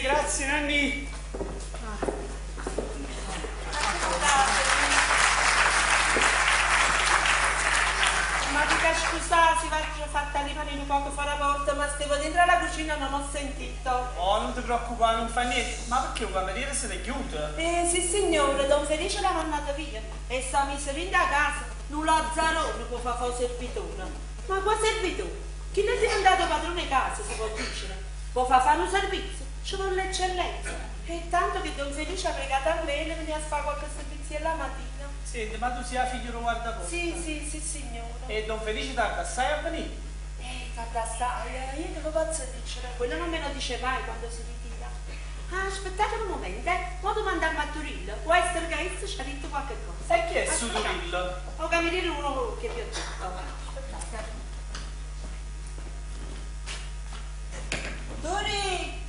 grazie Nannì. M'avita scusà si v'aggio fatta rimanere nu poco fore 'a porta, ma stevo dentro alla cucina e non ho sentito. Oh, nun te preoccupà, nun fa niente. Ma perché 'o cameriere se n'è ghiuto? Eh, sissignore, don Felice l'ha mannato via e s'ha miso dint' 'a casa nu lazzarone p' 'o fa fa 'o servitore. Ma qua' servitore? Chillo è diventato padrone 'e casa, se po' dicere. P' 'o fa fa nu servizio ce vo l'eccellenza. E tanto che don Felice ha pregato a me 'e le venì a fa qualche serviziello 'a matina. Siente, ma tu si' 'a figlia d' 'o guardaporta? Sì, sì, sissignore. E don Felice tarda assaje a venì? Eh, tarda assaje, io che ve pozzo dicere? Quello non me lo dice mai quando si ritira. Ah, aspettate nu momento, eh, mo domandammo a Turillo, può essere ca isso ce ha ditto qualche cosa. E chi è stu Turillo? O cameriere uno che vi ho detto. Aspettate. Turi!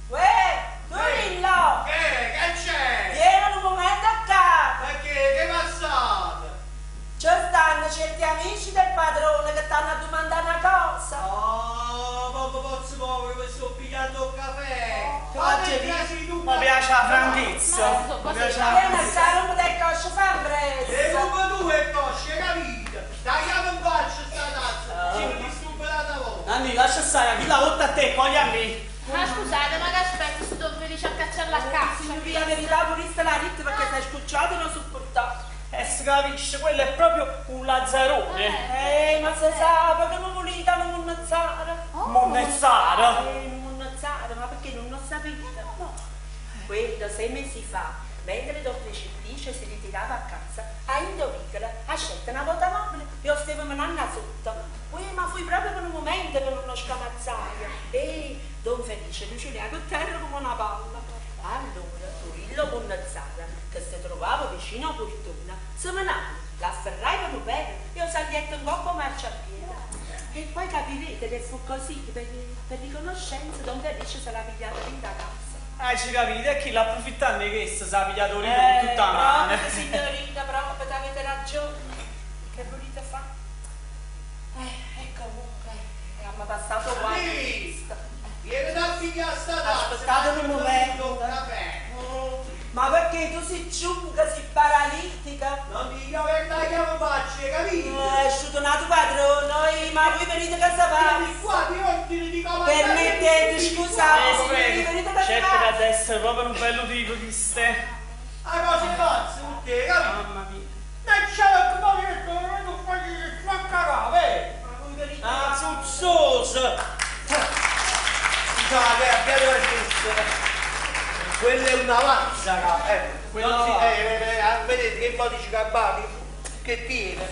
Uè, Turillo! Che? Che c'è? Vieni nu momento ccà! Perché? Che è passato? Ce stanno certi amici del padrone che t'hanno a domandà una cosa. Oh, ma mi posso muovere, mi sto pigliando un caffè. Oggi mi piace la franchezza. Ma Mi piace la Vieni a franchezza. stare un po' di cosce, fa E presto. come tu e cosce, capito? Tagliamo in faccia sta tazza, ci mi disturba l'altra volta. Nanni, lascia stare, chi la volta a te, cogli a me. Ma scusate, ma che aspetto sto Don Felice a cacciarla a casa? Signorina, la verità purista la ritta perché sei scucciato e non sopportato. Si capisce, quello è proprio un lazzarone. Ma se sa, perché non volete non monnazzare? Monnezzaro. Non monnazzare, ma perché non lo sapete? No. Quello 6 mesi fa, mentre Don Precipplice si ritirava a casa, a Indovicola ha scelto una volta mobile e lo stava menando sotto. Ui, ma fu proprio per un momento che non lo scamazzai. E Don Felice luceva con terra come una palla. Allora, Turillo Monnazzara, che si trovava vicino a Portona, si menava, l'afferrai per un bene e lo sagliette un po' marciapiede. E poi capirete che fu così, che per riconoscenza Don Felice se l'ha pigliata fin da casa. Ah, ci capite, e chi l'ha approfittato di questo, si è pigliato lì con tutta la mano. Proprio, signorina, proprio, avete ragione. Che volete fare? E comunque, abbiamo passato qualche Sì. vista. Vieni da pigliare sta tazza. Aspettate un momento. Un caffè. Oh, ma perché tu sei ciunca, sei paralitica? Non dico che tagliamo in faccia, capito? È uscito un altro padrone, ma voi venite che sapete? Vieni qua, ti ordini di comandare. Permettete, scusate, Eh, signori, venite da Certo che casa. adesso è proprio un bello tipo di ste. La cosa è pazza, te, capito? Mamma mia. Ma c'è come che non fai che cagare, Ma voi venite Ah, zuzzosa! Scusate, abbiate pazienza. Quella è una lazzara, eh. Quella Non si, là. vedete che modi sgambati che tiene.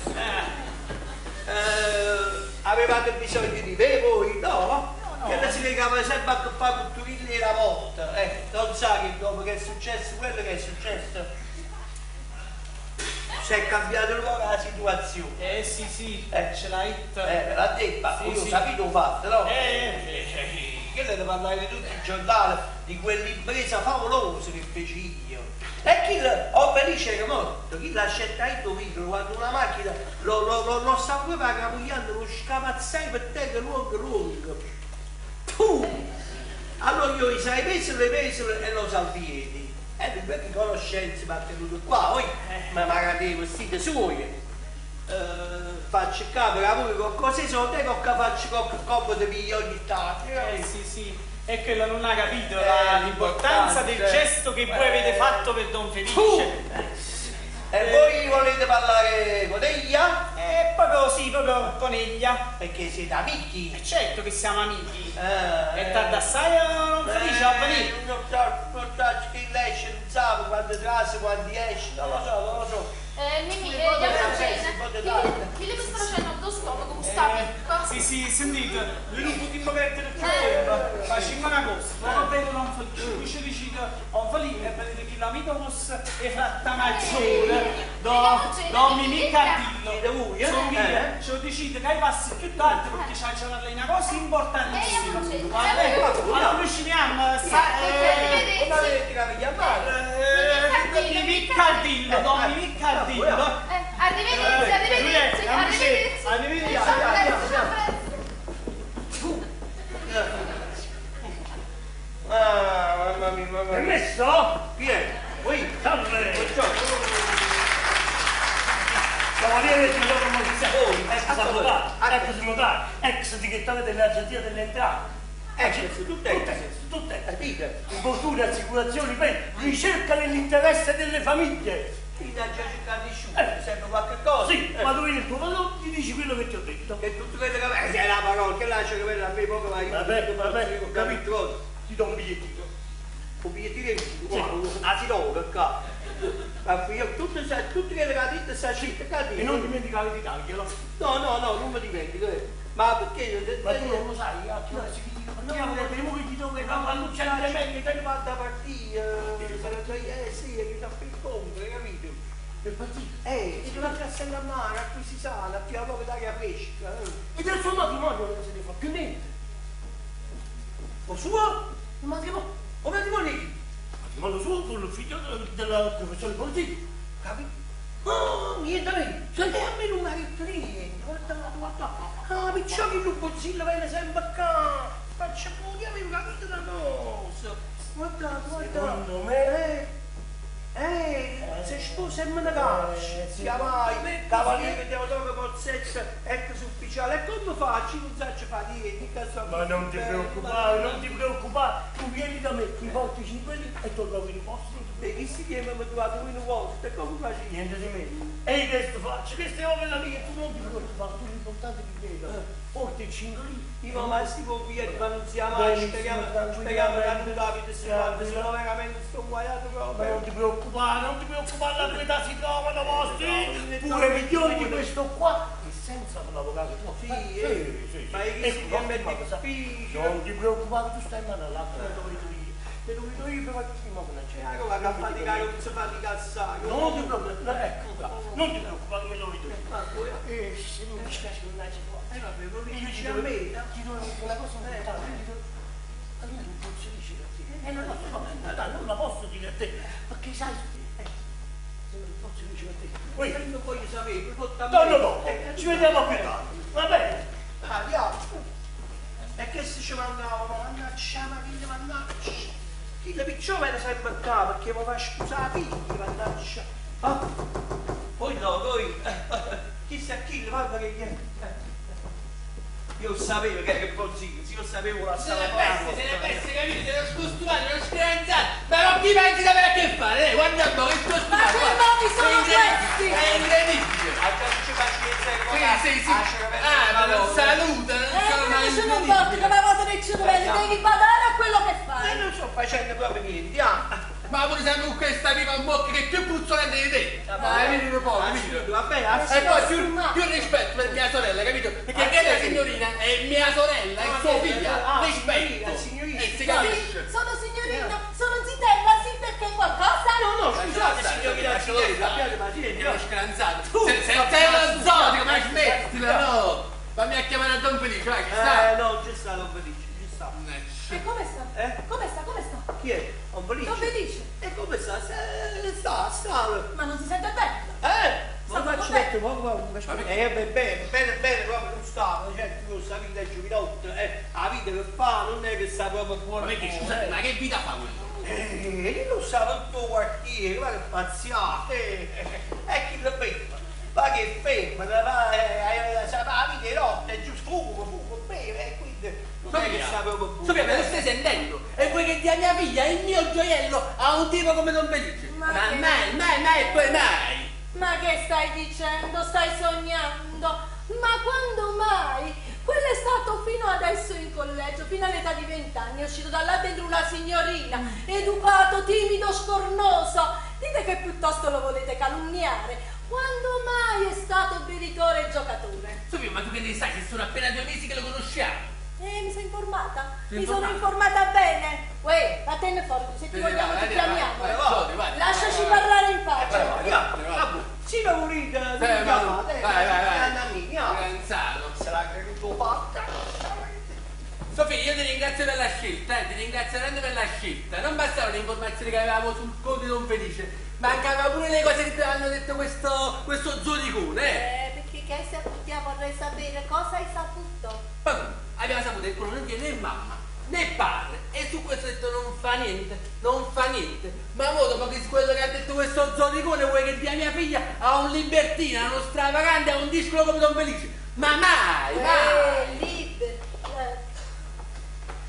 Avevate bisogno di me voi? No? No, no. Che si legava sempre a che fare con Turilli e la volta. Non sa che dopo che è successo quello che è successo si è cambiata un po' la situazione. Sì, sì, Eh. ce l'hai detto. Me l'ha detto, ma Sì, voi lo sì. sapete ho fatto, no? Eh. Che ne parlare di tutti i giornali di quell'impresa favolosa che feci io. E chi oh, Felice era morto, chi l'ha scelta in vicolo quando una macchina lo stava proprio raccamugliando, lo scamazzai per terra lungo lungo. Tu! Allora io gli sai pesole, pesole e lo salvieri. E lui per conoscenze mi ha tenuto qua, poi ma magari vestite sue. Faccio camera voi con cose soldi e con faccio con comodo mio ogni tanto. Sì, sì. E quello non ha capito l'importanza del l'importanza. gesto che voi avete fatto per Don Felice. Tu! E voi volete parlare con ella? Proprio sì, proprio con ella. Perché siete amici. Certo che siamo amici. Eh, È tardi assai Don Felice a venire. Non so, non so chi esce, non sa quando trase, quando esce, non lo so, non lo so. Mimì, Sì, andiamo sì, a sì, cena. sì, Chi le sta facendo lo stomaco, questa picca? Sì, sì, sentite, noi non potremmo perdere più tempo. Facciamo una cosa, ma va bene non Felice, voi ci dicete on Felice e vedete che l'amico vostro è fatta maggiore, do Mimì Cardillo. Siete voi, eh? Sono io, Eh. ce lo dicete che passi più tardi perché c'è c'è una cosa importantissima. Andiamo a cena. Va bene, allora noi ci vediamo, Arrivederci. Come avete chiamato? Mimì Cardillo, don Mimì Cardillo. Arrivederci, arrivederci, arrivederci. Arrivederci. Ciao presto, ciao presto. Ah, Cavaliere Teodoro Molzetta, ex avvocato, ex notaio, ex direttore dell'Agenzia delle Entrate. Ex, tutto ex. Tutto ex. Dite. Imposture, assicurazioni, per ricerca nell'interesse delle famiglie. Chi l'ha già cercato di sciù, serve qualche cosa. Sì, quando vedi il tuo padrone gli dici quello che ti ho detto. Che tutto quello che... Se è la parola, che lascia che quella a me poco ma io... Vabbè, vabbè, ho capito. Ti do un bigliettino. Un bigliettino di... Ah, si trova qua. Ma io tutto, tutto quello che ha detto sa scritto E non dimenticare di darglielo. No, no, no, non mi dimentico. eh. Ma perché? Ma tu non lo sai, a che ora si No, no, no, che ti dove No, non c'è le meglio, te ne vado a partire. Eh sì, che sta per conto, hai capito? Per partire. Si va a Castellammare, a qui si sale, a più a poco d'aria fresca. eh. E del suo matrimonio non se ne fa più niente. O suo? Il matrimonio. O matrimonio di chi? Matrimonio suo con il figlio del professore Borzini. Capito? Oh, niente a me. E a me non mi ha detto niente. Guarda, guarda. Ah, perciò che il Bozzillo viene sempre qua. Faccio pure, avevo capito una cosa. Guarda, guarda. Secondo me... Se sposa e me ne caccia. Sì. Chiamai, Cavaliere Teodoro Pozzetta, ex ufficiale. E come faccio? Non so fa niente. che so- Ma non ti Eh, preoccupare, non ti preoccupare, tu vieni da me, mi porti 5 lire e torno a venire posto. non ti E preoccupare. chi si chiama mi ha trovato una volta, come faccio? Niente di me. E io che faccio? Questa è opera mia, tu non ti preoccupare, tu l'importante è che vieni. Porti 5 lire. Io ma si può via, ma non sia mai, Benissimo, speriamo, tranquillamente. speriamo che non capita se quando, se no veramente sto guaiato Ma non proprio. ti preoccupare, non ti preoccupare, la tua età si trovano posti pure migliori di questo qua e senza lavorare troppo. Sì, Eh, eh. sì, sì. Ma E che si l'ultima è cosa, difficile. Non ti preoccupare, tu stai in mano all'altro, te lo vedo io. Te lo vedo io, però ti muovo una Eh, come che faticare, non si fatica assai. Non ti preoccupare, no, ecco qua, non ti preoccupare, me lo vedo io. Ma poi, E se mi dispiace non hai eh vabbè, lo io ti dici a devo, me. ti devo una cosa importante, io ti devo- ma io non posso dire a te, è una cosa importante, non la posso dire a te, perché sai, non posso dire a te. Ui, Io non voglio sapere, mi porta a me. torno dopo, Eh, ci vediamo più tardi, va bene? Andiamo. E che se ci mandava, mannaggia, ma chi mannaggia. Chi la picciò era sempre qua perché mi fa sposare la figlia, mannaggia. Ah, poi no, poi, chissà chi, guarda che gli è. Io sapevo che era il consiglio, se io sapevo la Se stava ne peste, se ne peste, capito? Se lo scostumato, lo scranzato. Ma con chi pensi di avere a che fare? Guarda un po' che Ma scostumato. che guarda. nomi sono È incredibile, questi? È incredibile. A ci pazienza Sì, sì, sì. Ah, ma non saluta, non sono mai Invece non porti come cosa del cervello, devi badare a quello che E fai. non sto facendo proprio niente, ah. Ma pure siamo con questa viva in bocca che è più puzzolente di te. Ma vieni un po', capito? Va bene, E poi più rispetto per mia sorella, capito? Perché quella signorina è mia sorella, è sua figlia. Ah, Rispetto. signorina, signorina. E si capisce. Sì, sono signorina, sono zitella, sì, perché qualcosa? No, no, scusate signorina, signorina, abbiate pazienza. Io scranzato. Se sei uno zotico, ma smettila, no! Fammi a chiamare a Don Felice, vai, ci sta. No, ci sta, Don Felice, ci sta. E come sta? Eh? Come sta? Come sta? Chi è? Don Felice? Don Felice. E come sta? Sta, sta. Ma non si sente bene? Eh? Ma Sta faccio bene. mettere poco, beh, bene, bene, bene, proprio non sta, cioè, tu questa vita è giovinotto, la vita che fa non è che sta proprio buona. Ma perché, scusate, ma che vita fa quello? Io lo sa tutto il quartiere, guarda che pazziate, e chi lo beve? Ma che femmina, va, la vita è rotta, è giusto, fuma, fuma, beve, e quindi non è che sta proprio buono. Sofia, me lo stai sentendo? E vuoi che dia mia figlia, il mio gioiello, a un tipo come Don Felice? Ma Ma che- mai, mai, mai e poi mai! Ma che stai dicendo? Stai sognando? Ma quando mai? Quello è stato fino adesso in collegio, fino all'età di 20 anni, è uscito da là dentro una signorina, educato, timido, scornoso. Dite che piuttosto lo volete calunniare. Quando mai è stato bevitore e giocatore? Sofia, ma tu che ne sai se sono appena 2 mesi che lo conosciamo? Mi sono informata. Sei Mi sono informata? informata bene. Uè, vattene fuori, se ti Sì, vogliamo vai, ti vai, chiamiamo. vai, vai, vai. Lasciaci parlare in pace. Sì, ma volete, Eh, vai, vai, vai, vai. vai. Fidanzato. Se l'ha creduto fatta. Sofia, io ti ringrazio per la scelta, ti ringrazio veramente per la scelta. Non bastavano le informazioni che avevamo sul conto di Don Felice, mancava pure le cose che ti hanno detto questo zoticone, eh. Perché che hai saputo? Io vorrei sapere cosa hai saputo. Ma come? Abbiamo saputo che quello non tiene né mamma, né padre. E su questo ho detto non fa niente, non fa niente. Ma mo dopo che quello che ha detto questo zoticone vuoi che dia mia figlia a un libertino, a uno stravagante, a un discolo come Don Felice? Ma mai, mai! Eh, liber... eh,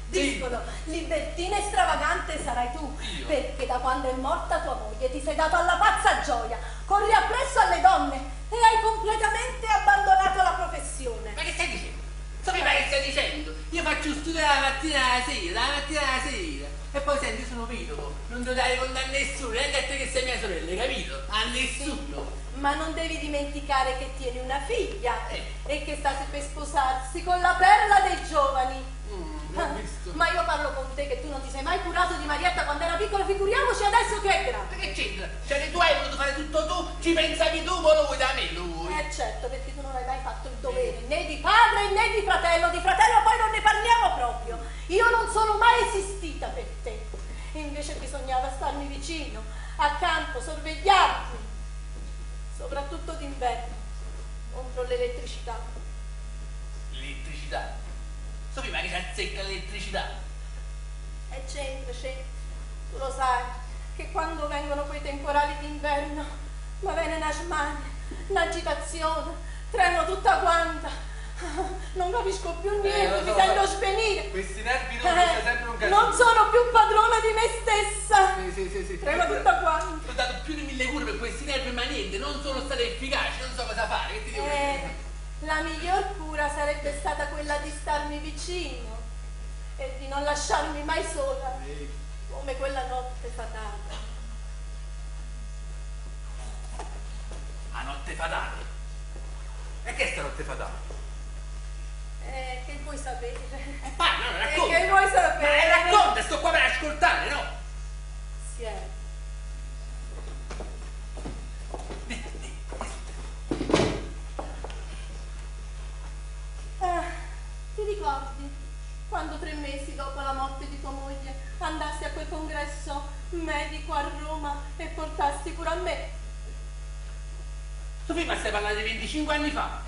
Discolo, libertina e stravagante sarai tu, Io? perché da quando è morta tua moglie ti sei dato alla pazza gioia, corri appresso alle donne e hai completamente abbandonato la professione. Ma che stai dicendo? Sofì, ma che stai dicendo? Io faccio studio dalla mattina alla sera, dalla mattina alla sera. E poi senti, io sono vedovo, non devo dare conto a nessuno, neanche a te che sei mia sorella, hai capito? A nessuno. Ma non devi dimenticare che tieni una figlia Eh. e che sta per sposarsi con la perla dei giovani. Mm, l'ho visto. Ma io parlo con te che tu non ti sei mai curato di Marietta quando era piccola, figuriamoci adesso che è grande. Ma che c'entra? Cioè che tu hai voluto fare tutto tu, ci pensavi tu, ma lo vuoi da me, lo vuoi? Eh certo, perché tu non hai mai fatto il dovere, né di padre né di fratello, di fratello poi non ne parliamo proprio. Io non sono mai esistita per te. Invece bisognava starmi vicino, accanto, sorvegliarti, soprattutto d'inverno, contro l'elettricità. L'elettricità. Sofì, ma che ci azzecca l'elettricità? E c'entra, c'entra. Tu lo sai che quando vengono quei temporali d'inverno, ma viene una smania, un'agitazione, tremo tutta quanta. Non capisco più niente, Eh, lo mi so, sento ma- svenire. Questi nervi Eh, non sono più padrona di me stessa. Sì, sì, sì, sì. Tremo tutta quanta. Ho dato più di mille cure per questi nervi, ma niente, non sono state efficaci, non so cosa fare, che ti devo dire? Eh, la miglior cura sarebbe stata quella di starmi vicino e di non lasciarmi mai sola, come quella notte fatale. La notte fatale. E che è sta notte fatale? Eh, che vuoi sapere? Eh, parla, no, Eh, racconta. che vuoi sapere? Ma eh, racconta, sto qua per ascoltare, no? Sì, eh. Di, di, Eh, ti ricordi quando tre mesi dopo la morte di tua moglie andasti a quel congresso medico a Roma e portasti pure a me? Sofì, ma stai parlando di 25 anni fa?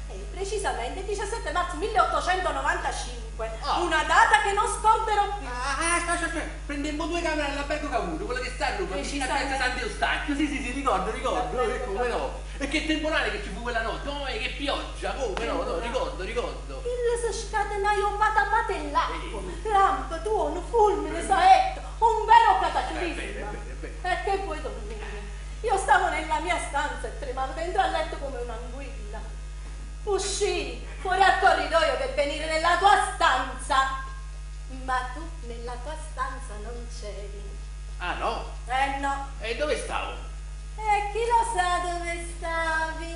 E precisamente il 17 marzo 1895, Ah. una data che non scorderò più. Ah, ah, aspetta, aspetta, aspetta. Prendemmo due camere all'albergo Cavour, quello che sta a Roma, vicino a Piazza Precisamente. Sant'Eustachio. Sì, sì, sì, ricordo, ricordo. E come no? E che temporale che ci fu quella notte, oh, e che pioggia, come no, no, ricordo, ricordo. Il si scatenai un patapate l'acqua, lampo, tuono, fulmine, saetto, un vero cataclisma. È vero, è vero, è vero. E che vuoi dormire? Io stavo nella mia stanza e tremavo dentro al letto come un'anguilla. Uscii fuori al corridoio per venire nella tua stanza, ma tu nella tua stanza non c'eri. Ah no? Eh no, E dove stavo? e chi lo sa dove stavi?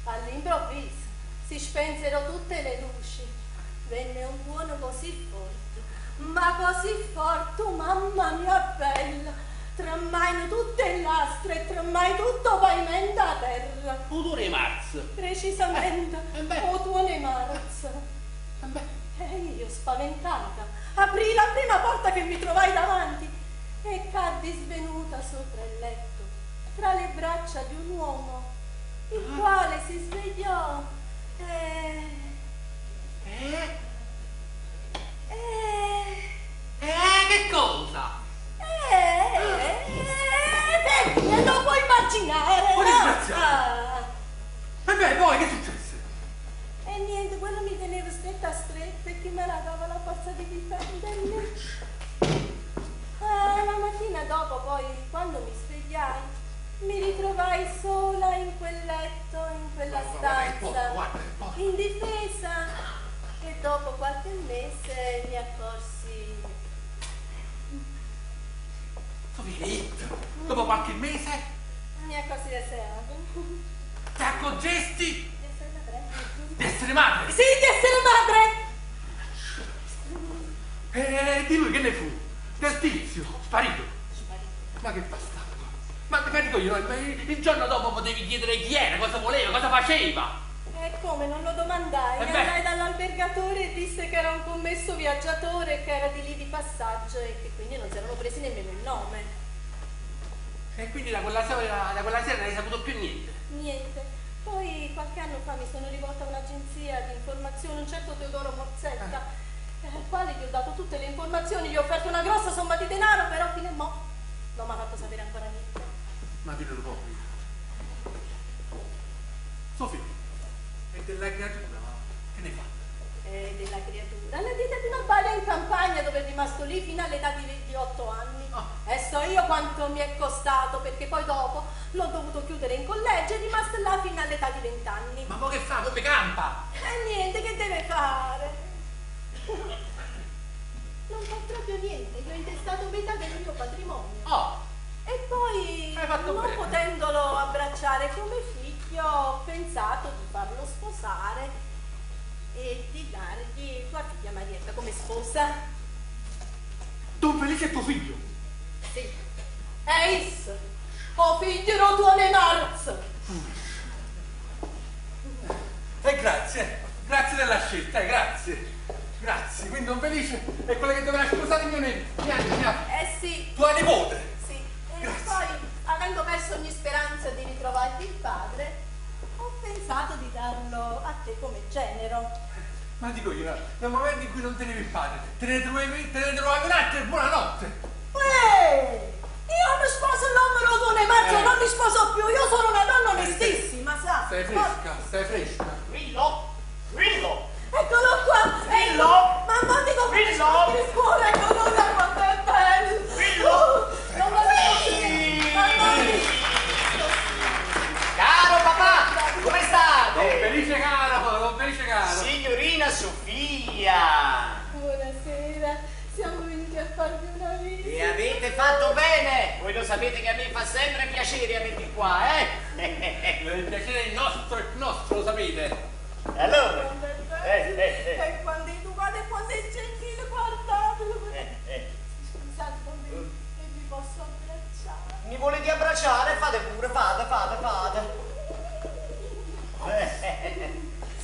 All'improvviso si spensero tutte le luci. Venne un tuono così forte, ma così forte, oh, mamma mia bella, tremaino tutte le lastre e tremai tutto pavimento a terra. Odore di marzo. Precisamente, Eh, beh. o tuono di marzo. Eh beh, E io, spaventata, aprì la prima porta che mi trovai davanti e caddi svenuta sopra il letto, tra le braccia di un uomo, il quale si svegliò e... Eh? e... Eh, che cosa? e... e... te lo puoi immaginare, Oh, no? disgraziato. Ah. E beh, poi che successe? E niente, quello mi teneva stretta stretta e chi me la dava la forza di difendermi. Ah, la mattina dopo poi, quando mi svegliai, mi ritrovai sola in quel letto, in quella Guarda, guarda, stanza, guarda, guarda. indifesa. E dopo qualche mese mi accorsi Sofì, dopo qualche mese Mi accorsi di essere madre. ti accorgesti Di essere madre? di essere madre. Sì, di essere madre! E di lui che ne fu? Del tizio, sparito. Ma che bastardo. Ma ma dico io, ma il giorno dopo potevi chiedere chi era, cosa voleva, cosa faceva. E come non lo domandai? Eh beh. Andai dall'albergatore e disse che era un commesso viaggiatore che era di lì di passaggio e che quindi non si erano presi nemmeno il nome. E quindi da quella sera, da quella sera non hai saputo più niente. Niente. Poi qualche anno fa mi sono rivolta a un'agenzia di informazione, un certo Teodoro Morzetta, Al quale gli ho dato tutte le informazioni, gli ho offerto una grossa somma di denaro, però fino a mo' non mi ha fatto sapere ancora niente. Ma dillo proprio. Sofì, è della creatura, ma che ne fa? Eh, della creatura. La dieta di una balia in campagna dove è rimasto lì fino all'età di 28 anni. Ah. E so io quanto mi è costato, perché poi dopo l'ho dovuto chiudere in collegio e è rimasto là fino all'età di 20 anni. Ma mo che fa? Come campa? E niente, che deve fare? Non fa proprio niente, gli ho intestato metà del mio patrimonio. Oh, E poi, Hai fatto non bene. potendolo abbracciare come figlio, ho pensato di farlo sposare e di dargli tua figlia Marietta come sposa. Don Felice è tuo figlio. Sì. Eis, o figlio tuo ne marzo. E grazie, grazie della scelta, grazie. Grazie, quindi Don Felice è quello che dovrà sposare mio nipote, mia, mia, Eh sì, tua nipote. sì. E poi, avendo perso ogni speranza di ritrovarti il padre, ho pensato di darlo a te come genero. Ma dico io, nel momento in cui non tenevi il padre, te ne trovavi, te ne trovavi un altro e buonanotte. Uè! Io mi sposo l'uomo rotone marzo, Eh. non mi sposo più, io sono una donna onestissima, sa? Stai fresca, stai fresca. Grillo! Grillo! Eccolo qua! Grillo! Mamma dico come Grillo! sbatte il cuore, eccolo là quanto è bello! Grillo! Non lo so! Mamma mia! Caro papà, come state? Don Felice caro, Don Felice caro. Signorina Sofia! Buonasera, siamo venuti a farvi una visita. E avete fatto bene! Voi lo sapete che a me fa sempre piacere avervi qua, eh? Il piacere è nostro, è nostro, lo sapete. Allora, Quanto è bello! Eh. E quando è educato e quando è gentile, guardatelo! eh. Scusate, e vi posso abbracciare. Mi volete abbracciare? Fate pure, fate, fate, fate.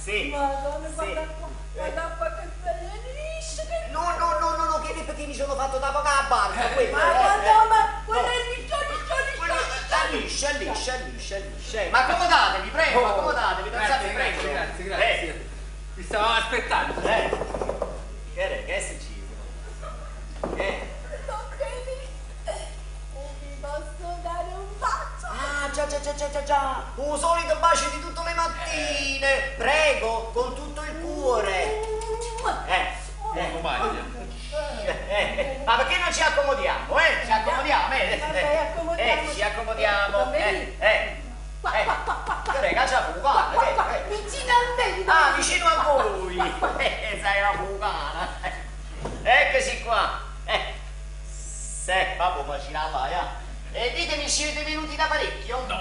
Sì. Madonna, sì. guarda qua, guarda qua che bella liscia che... No, no, no, no, no, che perché mi sono fatto da poca a barca, quello. Ma guarda, ma quello no. è liscio, liscio, Quello liscio, è liscia, liscia, liscia, liscia. Ma accomodatevi, prego, Oh, accomodatevi, non grazie, sapete, grazie, prego. grazie, grazie. Vi stavamo aspettando. Eh, eh. Che è, che è successo? Che? Non credi? E vi posso dare un bacio? Ah, già, già, già, già, già, già. Un solito bacio di tutte le mattine. Prego, con tutto il cuore. Buona maglia. Ma perché non ci accomodiamo, eh? Ci accomodiamo, eh? Vabbè, accomodiamoci. Ci accomodiamo. Va bene. Qua, qua, qua, qua, qua. Che c'è Qua, qua, qua, eh. vicino a me. Ah, vicino a voi. Sai la bucana. Eccoci qua. Se, vabbè, ma ci là, eh. E ditemi, siete venuti da parecchio? No,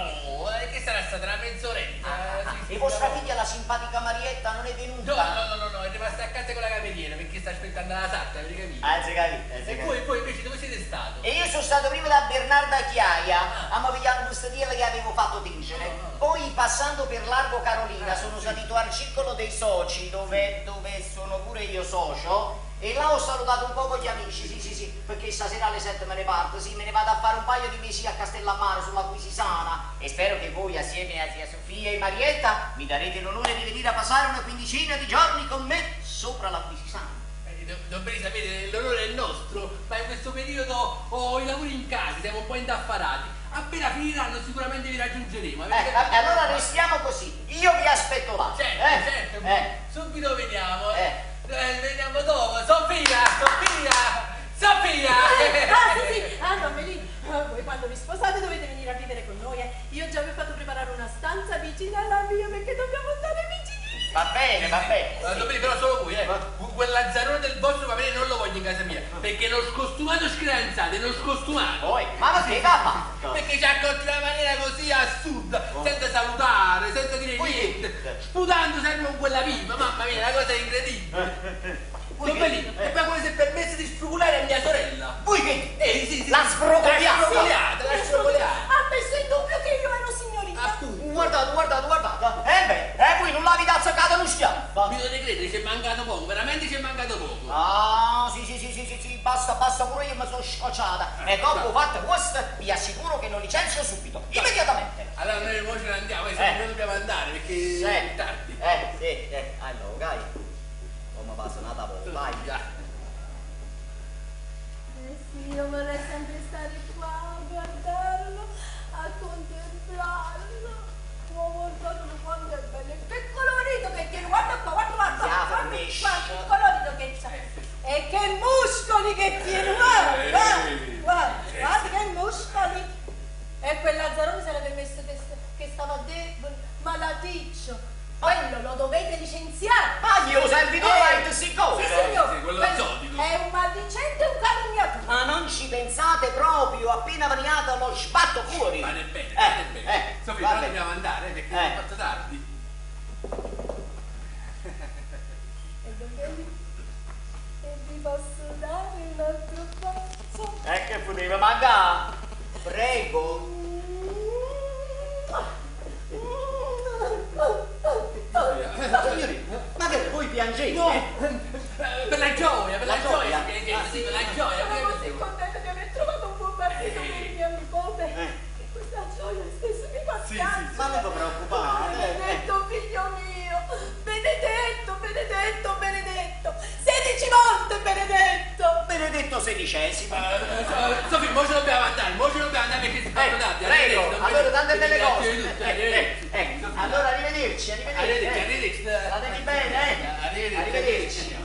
che sarà stata una mezz'oretta? Ah, Sì, sì, e vostra figlia, la simpatica Marietta, non è venuta? No, no, no, no, no, è rimasta a casa con la cameriera perché sta aspettando la sarta, avete capito? Ah, si capito, si E capito. voi, voi invece dove siete stato? E io sono stato prima da Bernarda Chiaia a pigliare un bustatiello che avevo fatto tingere. Poi passando per Largo Carolina sono salito al circolo dei soci dove, dove sono pure io socio e là ho salutato un po' con gli amici, sì sì sì, perché stasera alle 7 me ne parto, sì, me ne vado a fare un paio di mesi a Castellammare sulla Quisisana e spero che voi assieme a zia Sofia e Marietta mi darete l'onore di venire a passare una quindicina di giorni con me sopra la Quisisana. Dovrei sapere, l'onore è nostro, ma in questo periodo ho i lavori in casa, siamo un po' indaffarati. Appena finiranno sicuramente vi raggiungeremo. Avete capito? Allora restiamo così, io vi aspetto là. Certo, eh? certo, subito veniamo. Eh. Veniamo dopo. Sofia, Sofia, Sofia! Ah, sì, sì. Ah, no, Melì, voi quando vi sposate dovete venire a vivere con noi, eh. Io già vi ho fatto preparare una stanza vicina alla mia perché dobbiamo stare vicini. Va bene, va bene. Ma Dobbiamo però solo voi, eh. Quel lazzarone del vostro va bene non lo voglio in casa mia, perché lo scostumato scranzato è lo scostumato. Poi, ma perché che ha fatto? Perché ci ha accolto in una maniera così assurda, senza salutare, senza dire Poi niente, sputando sempre con quella pipa, mamma mia, una cosa incredibile. Voi Don che- Belino, e poi come si è permesso di sfrugolare a mia sorella? Voi che? Sì, sì, La sì. sfrugoliata. La sfrugoliata, la sfrugoliata. Ha messo in dubbio che io ero signorina. Appunto. Guardate, guardate, guardate. Eh beh, voi non l'avete azzeccata uno schiaffo. Mi dovete credere, ci è mancato poco, veramente ci è mancato poco. Ah, sì, sì, sì, sì, sì, sì, basta, basta, pure io mi sono scocciata. E dopo fatto questo, vi assicuro che lo licenzio subito, immediatamente. Allora noi mo ce ne andiamo, eh, noi dobbiamo andare perché è tardi. Sì, allora, dai. Come passa una volta, dai. chiamate proprio, appena variata lo sbatto fuori. Vale bene, Eh, vale bene. eh, Sofì, va però bene. dobbiamo andare eh, perché Eh. è fatto tardi. E Don Felice, e vi posso dare un altro bacio? Eh, che poteva mancare? Prego. Signorina, ma che voi piangete? No, per la gioia, per la, La gioia, gioia? sì, che- sì, per la gioia. Sono così contenta di aver trovato un buon marito per mia nipote. Che questa gioia stesso mi fa Sì, sì, piangere. Ma non vi preoccupate. eh. Benedetto figlio mio, benedetto, benedetto, benedetto, 16 volte benedetto. Benedetto sedicesimo. Sofì, mo ce dobbiamo andare, mo ce dobbiamo andare perché si è fatto tardi. Eh, prego, arrivederci, Don allora Felice. tante belle Ti ringrazio cose. di tutto, Eh, arrivederci. eh, eh, Sofì, Allora arrivederci, arrivederci. Arrivederci, eh. arrivederci. Statevi bene, eh. Arrivederci. Arrivederci.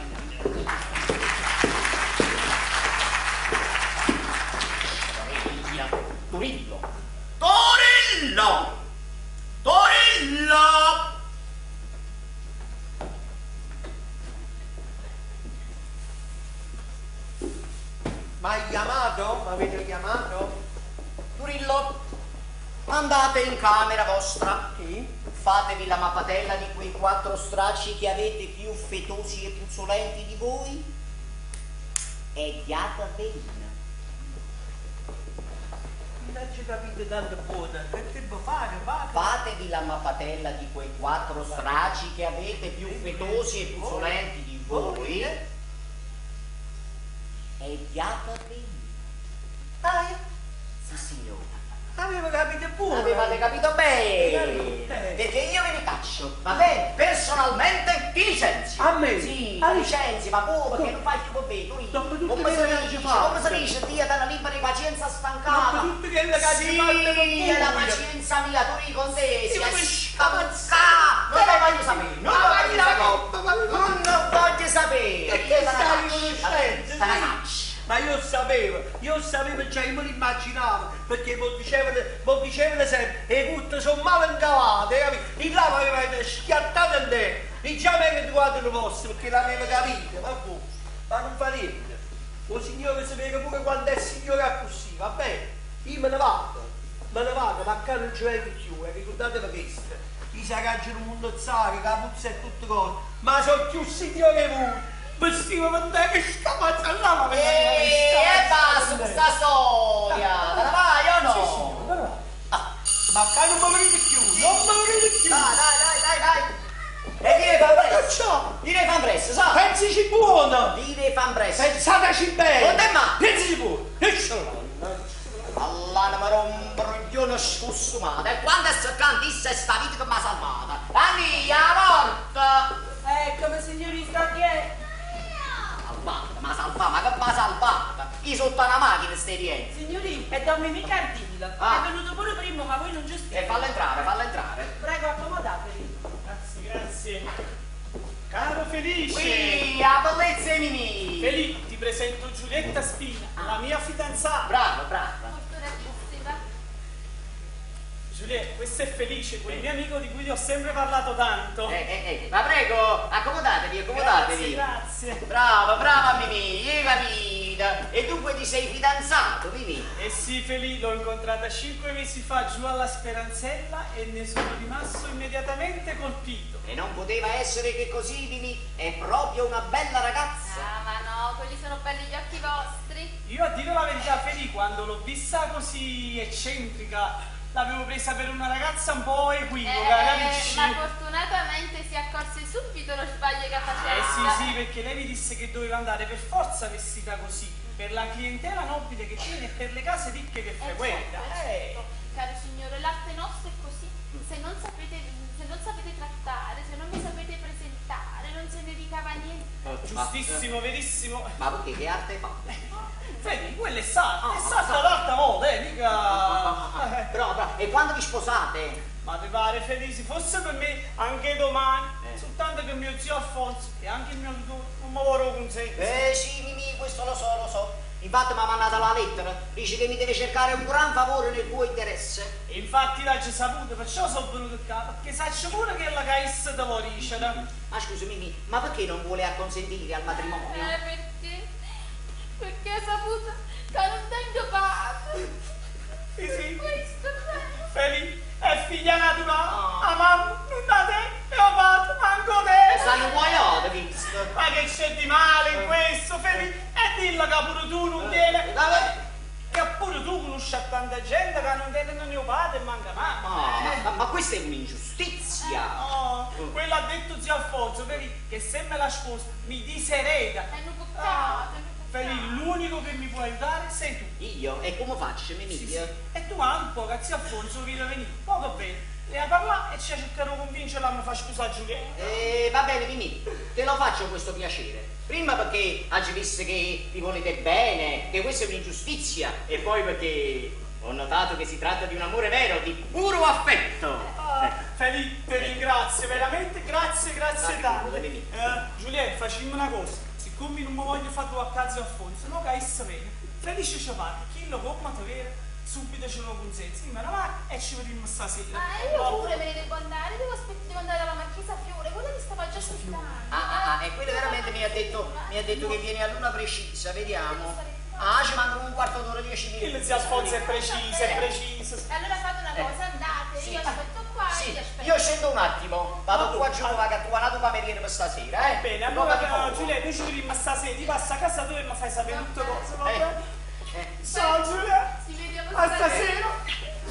Turillo. Turillo! Turillo! Ma hai chiamato? Mi avete chiamato? Turillo, andate in camera vostra. Sì. Fatevi la mappatella di quei quattro stracci che avete più fetosi e puzzolenti di voi e ghiatavene. Non ci capite tanto buono. Che devo fare? Vado. Fatevi la mappatella di quei quattro stracci che avete più fetosi e puzzolenti di voi e ghiatavene. Ah, io Sì, signora. avevo capito buono. Avevate capito bene, Eh. perché io ve ne caccio, va bene? Personalmente ti licenzio. A me? Sì, Ah, ti licenzi, ma pure perché non fai più con me, tu Dopo tutte come quelle si che dice, ci fate. come si dice, Dio dalla libera pazienza stancata. Dopo tutte quelle che ci Sì, fate con è la voi. pazienza mia, tu con te, si è mi scapazzata. Non lo voglio sapere, non lo Ma voglio la sapere. coppa, ma la Non lo voglio sapere. E che Te la stai caccio, conoscendo? te la caccio. Ma io sapevo, io sapevo già, io me l'immaginavo, perché mi dicevano, mi dicevano sempre, e tutte sono male incavate, capito? E là mi aveva schiattato in te, e già mi ero trovato il posto, perché l'avevo capito, ma boh, ma non fa niente. O signore si vede pure quando è signore così, va bene? Io me ne vado, me ne vado, ma qua non ci vengo più, eh, ricordatevi questo. I saraggi un mondo zare, la puzza e tutte cose, ma sono più signore voi. Vestiva per te che scapazza là, ma E, e basta questa storia! Te la vai o no? Sì, signore, però. Ma qua non mi venite più, non mi venite più. Dai, dai, dai, dai, dai! E dire fan presto! Ciao. Dire fan presto, sa? Pensici buono. Dire fan presto! Pensateci bene. Quando è ma? Pensici buono. Lascialo. All'anima rombroglione scossumata e quando è seccantissa è sta vita che mi ha salvata! La mia morte! Eccomi signorina, chi è? Salvata, ma salvata, ma che mi ha salvata? Io sotto una macchina stai dentro! Signorina, è Don Mimì Cardillo. Ah. È venuto pure prima, ma voi non ci E state. falla entrare, falla entrare! Prego, accomodatevi. Grazie, grazie. Caro Felice! Qui, a bellezza e Mimì! Felice, ti presento Giulietta Spina, la mia fidanzata. Brava, brava! Fortunatissima. Giulietta, questo è Felice, quel mio amico di cui ti ho sempre parlato tanto. Eh, eh, eh, ma prego, accomodatevi, accomodatevi! Grazie, grazie. Brava, brava Mimì, io capito. E dunque ti sei fidanzato, Mimì? Eh sì, Feli, l'ho incontrata 5 mesi fa giù alla Speranzella e ne sono rimasto immediatamente colpito. E non poteva essere che così, Mimì. È proprio una bella ragazza. Ah, ma no, quelli sono belli gli occhi vostri. Io a dire la verità, Feli, quando l'ho vista così eccentrica, l'avevo presa per una ragazza un po' equivoca, capisci? Eh, ma fortunatamente si accorse subito lo sbaglio che faceva. Eh sì, sì, perché lei mi disse che doveva andare per forza vestita così, per la clientela nobile che tiene e per le case ricche che Eh, frequenta. certo, eh, certo. Caro signore, l'arte nostra è così. Se non sapete, se non sapete trattare, se non vi sapete presentare, non se ne ricava niente. Giustissimo, verissimo. Ma perché che arte fa? Vedi, quella è sarta, Ah, è sarta l'altra volta, mica... Brava, brava. E quando vi sposate? Ma ti pare felice, fosse per me anche domani, Eh. soltanto che mio zio Alfonso e anche il mio tutore non mi vorrò consentire. Eh sì, Mimì, questo lo so, lo so. Infatti mi ha mandato la lettera. Dice che mi deve cercare un gran favore nel tuo interesse. E infatti l'ha già saputo, perciò sono venuto qua, perché saccio pure che la caissa te lo dice. Ma scusa Mimì, ma perché non vuole acconsentire al matrimonio? Eh, perché? Perché ha saputo Ca nun tengo padre. Sì, sì. Questo è vero. Felice, è figlia naturale. 'A mamma nun 'a tene e 'o padre manco 'o tene. Stanno inguaiate chiste. Ma che c'è di male in questo, Felice? E dillo ca pure tu nun tiene. Che pure tu conosci a tanta gente che non tiene né 'o padre e manco 'a mamma. Ah, ma, ma questa è un'ingiustizia. Oh, quello ha detto zio Alfonso, Felice, che se me la sposo mi disereda. È un peccato, è un peccato. Felice, l'unico che mi può aiutare sei tu. Io? E come faccio, Mimì? Sì, sì. E tu ma un po' che zio Alfonso viene a venire, poco bene. Le a parlare e ci cercherò di convincerla a mi far sposare Giulietta. Va bene, Mimì, te lo faccio questo piacere. Prima perché oggi visto che vi volete bene, che questa è un'ingiustizia, e poi perché ho notato che si tratta di un amore vero, di puro affetto. Ah, Felice, ti ringrazio, veramente grazie, grazie Ma tanto. figurati, Mimì. Giulietta, facciamo una cosa. Siccome non mi voglio fare tu a casa Alfonso, no che essa viene. Felice ci parla, chi lo come te vede, subito ce lo consenso. Io me ne vado e ci vediamo stasera. Ma io pure me ne devo andare, devo, devo andare alla Marchesa Fiore, quella mi stava già aspettando. Ah, ah, ah, e quello veramente mi ha detto che viene all'una precisa, vediamo. Ah, ci mancano un quarto d'ora, 10 minuti. Il zio Alfonso è preciso, è preciso. E allora fate una cosa, andate, Sì. io aspetto qua e Sì, vi aspetto. io scendo un attimo, vado qua giù a trovare la tua cameriera per stasera, eh. Bene, Roba allora di poco. Giulietta, noi ci vediamo stasera, ti passa a casa tua e mi fai sapere tutte cose, va Eh. bene? Ciao Giulietta, Ci vediamo a stasera.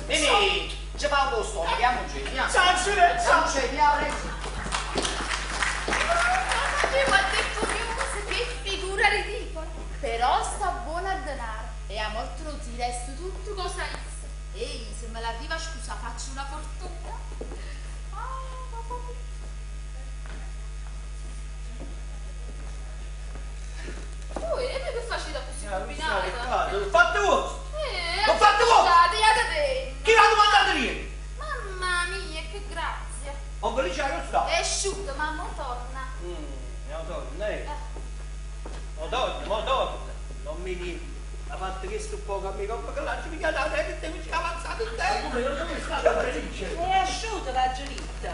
Mimì, ci fa un posto, andiamo giù, andiamo. Ciao Giulietta, ciao. Andiamo giù, andiamo presto. Io ho detto chiuse, che figura ridicola. Però sta buona a denaro e a morte non ti resto tutto cosa issa. Ehi, se me l'arriva scusa faccio una fortuna. Ah, mamma mia. Ui, e voi che facete così combinata? L'ho fatto vostro! Eh, L'ho fatto vostro! Scusate, iate Chi l'ha domandato niente? Mamma mia, che grazia. Ho felice che sta. È asciutto, ma mo torna. No torna, eh. Mo torna, mo torna. Non mi dire. Ha fatto questo un po' a me, come che l'ha mica dato, e te mi ci avanzato il tempo. Come non dove sta la felice? È asciutta la Giulietta.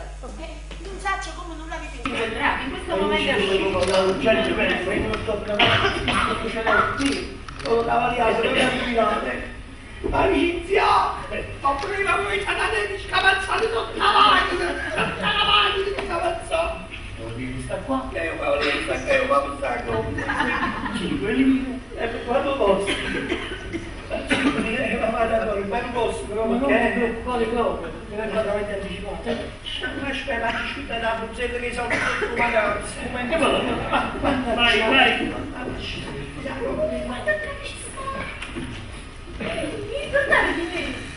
Non saccio come non l'avete Inquadrato, in questo momento è asciutto. Gente, penso, io non sto capendo, che c'è qui, Sono cavaliere, non è militare. Amicizia! Ho prima voi andate di scavazzare sotto la macchina! Sotto la macchina di scavazzare! Non devi stare qua. Che io cavaliere, sta che io vado sacco! 5 lire, E per quando posso? 5 lire, ma vada ancora, ma non posso, però Ma non ti perché? preoccupare proprio, mi vengo veramente anticipato. Ma aspetta, ma ci da puzzella che sono sotto vacanze. Che va? Vai, vai. Guarda che ci sta. Vi ricordate di me?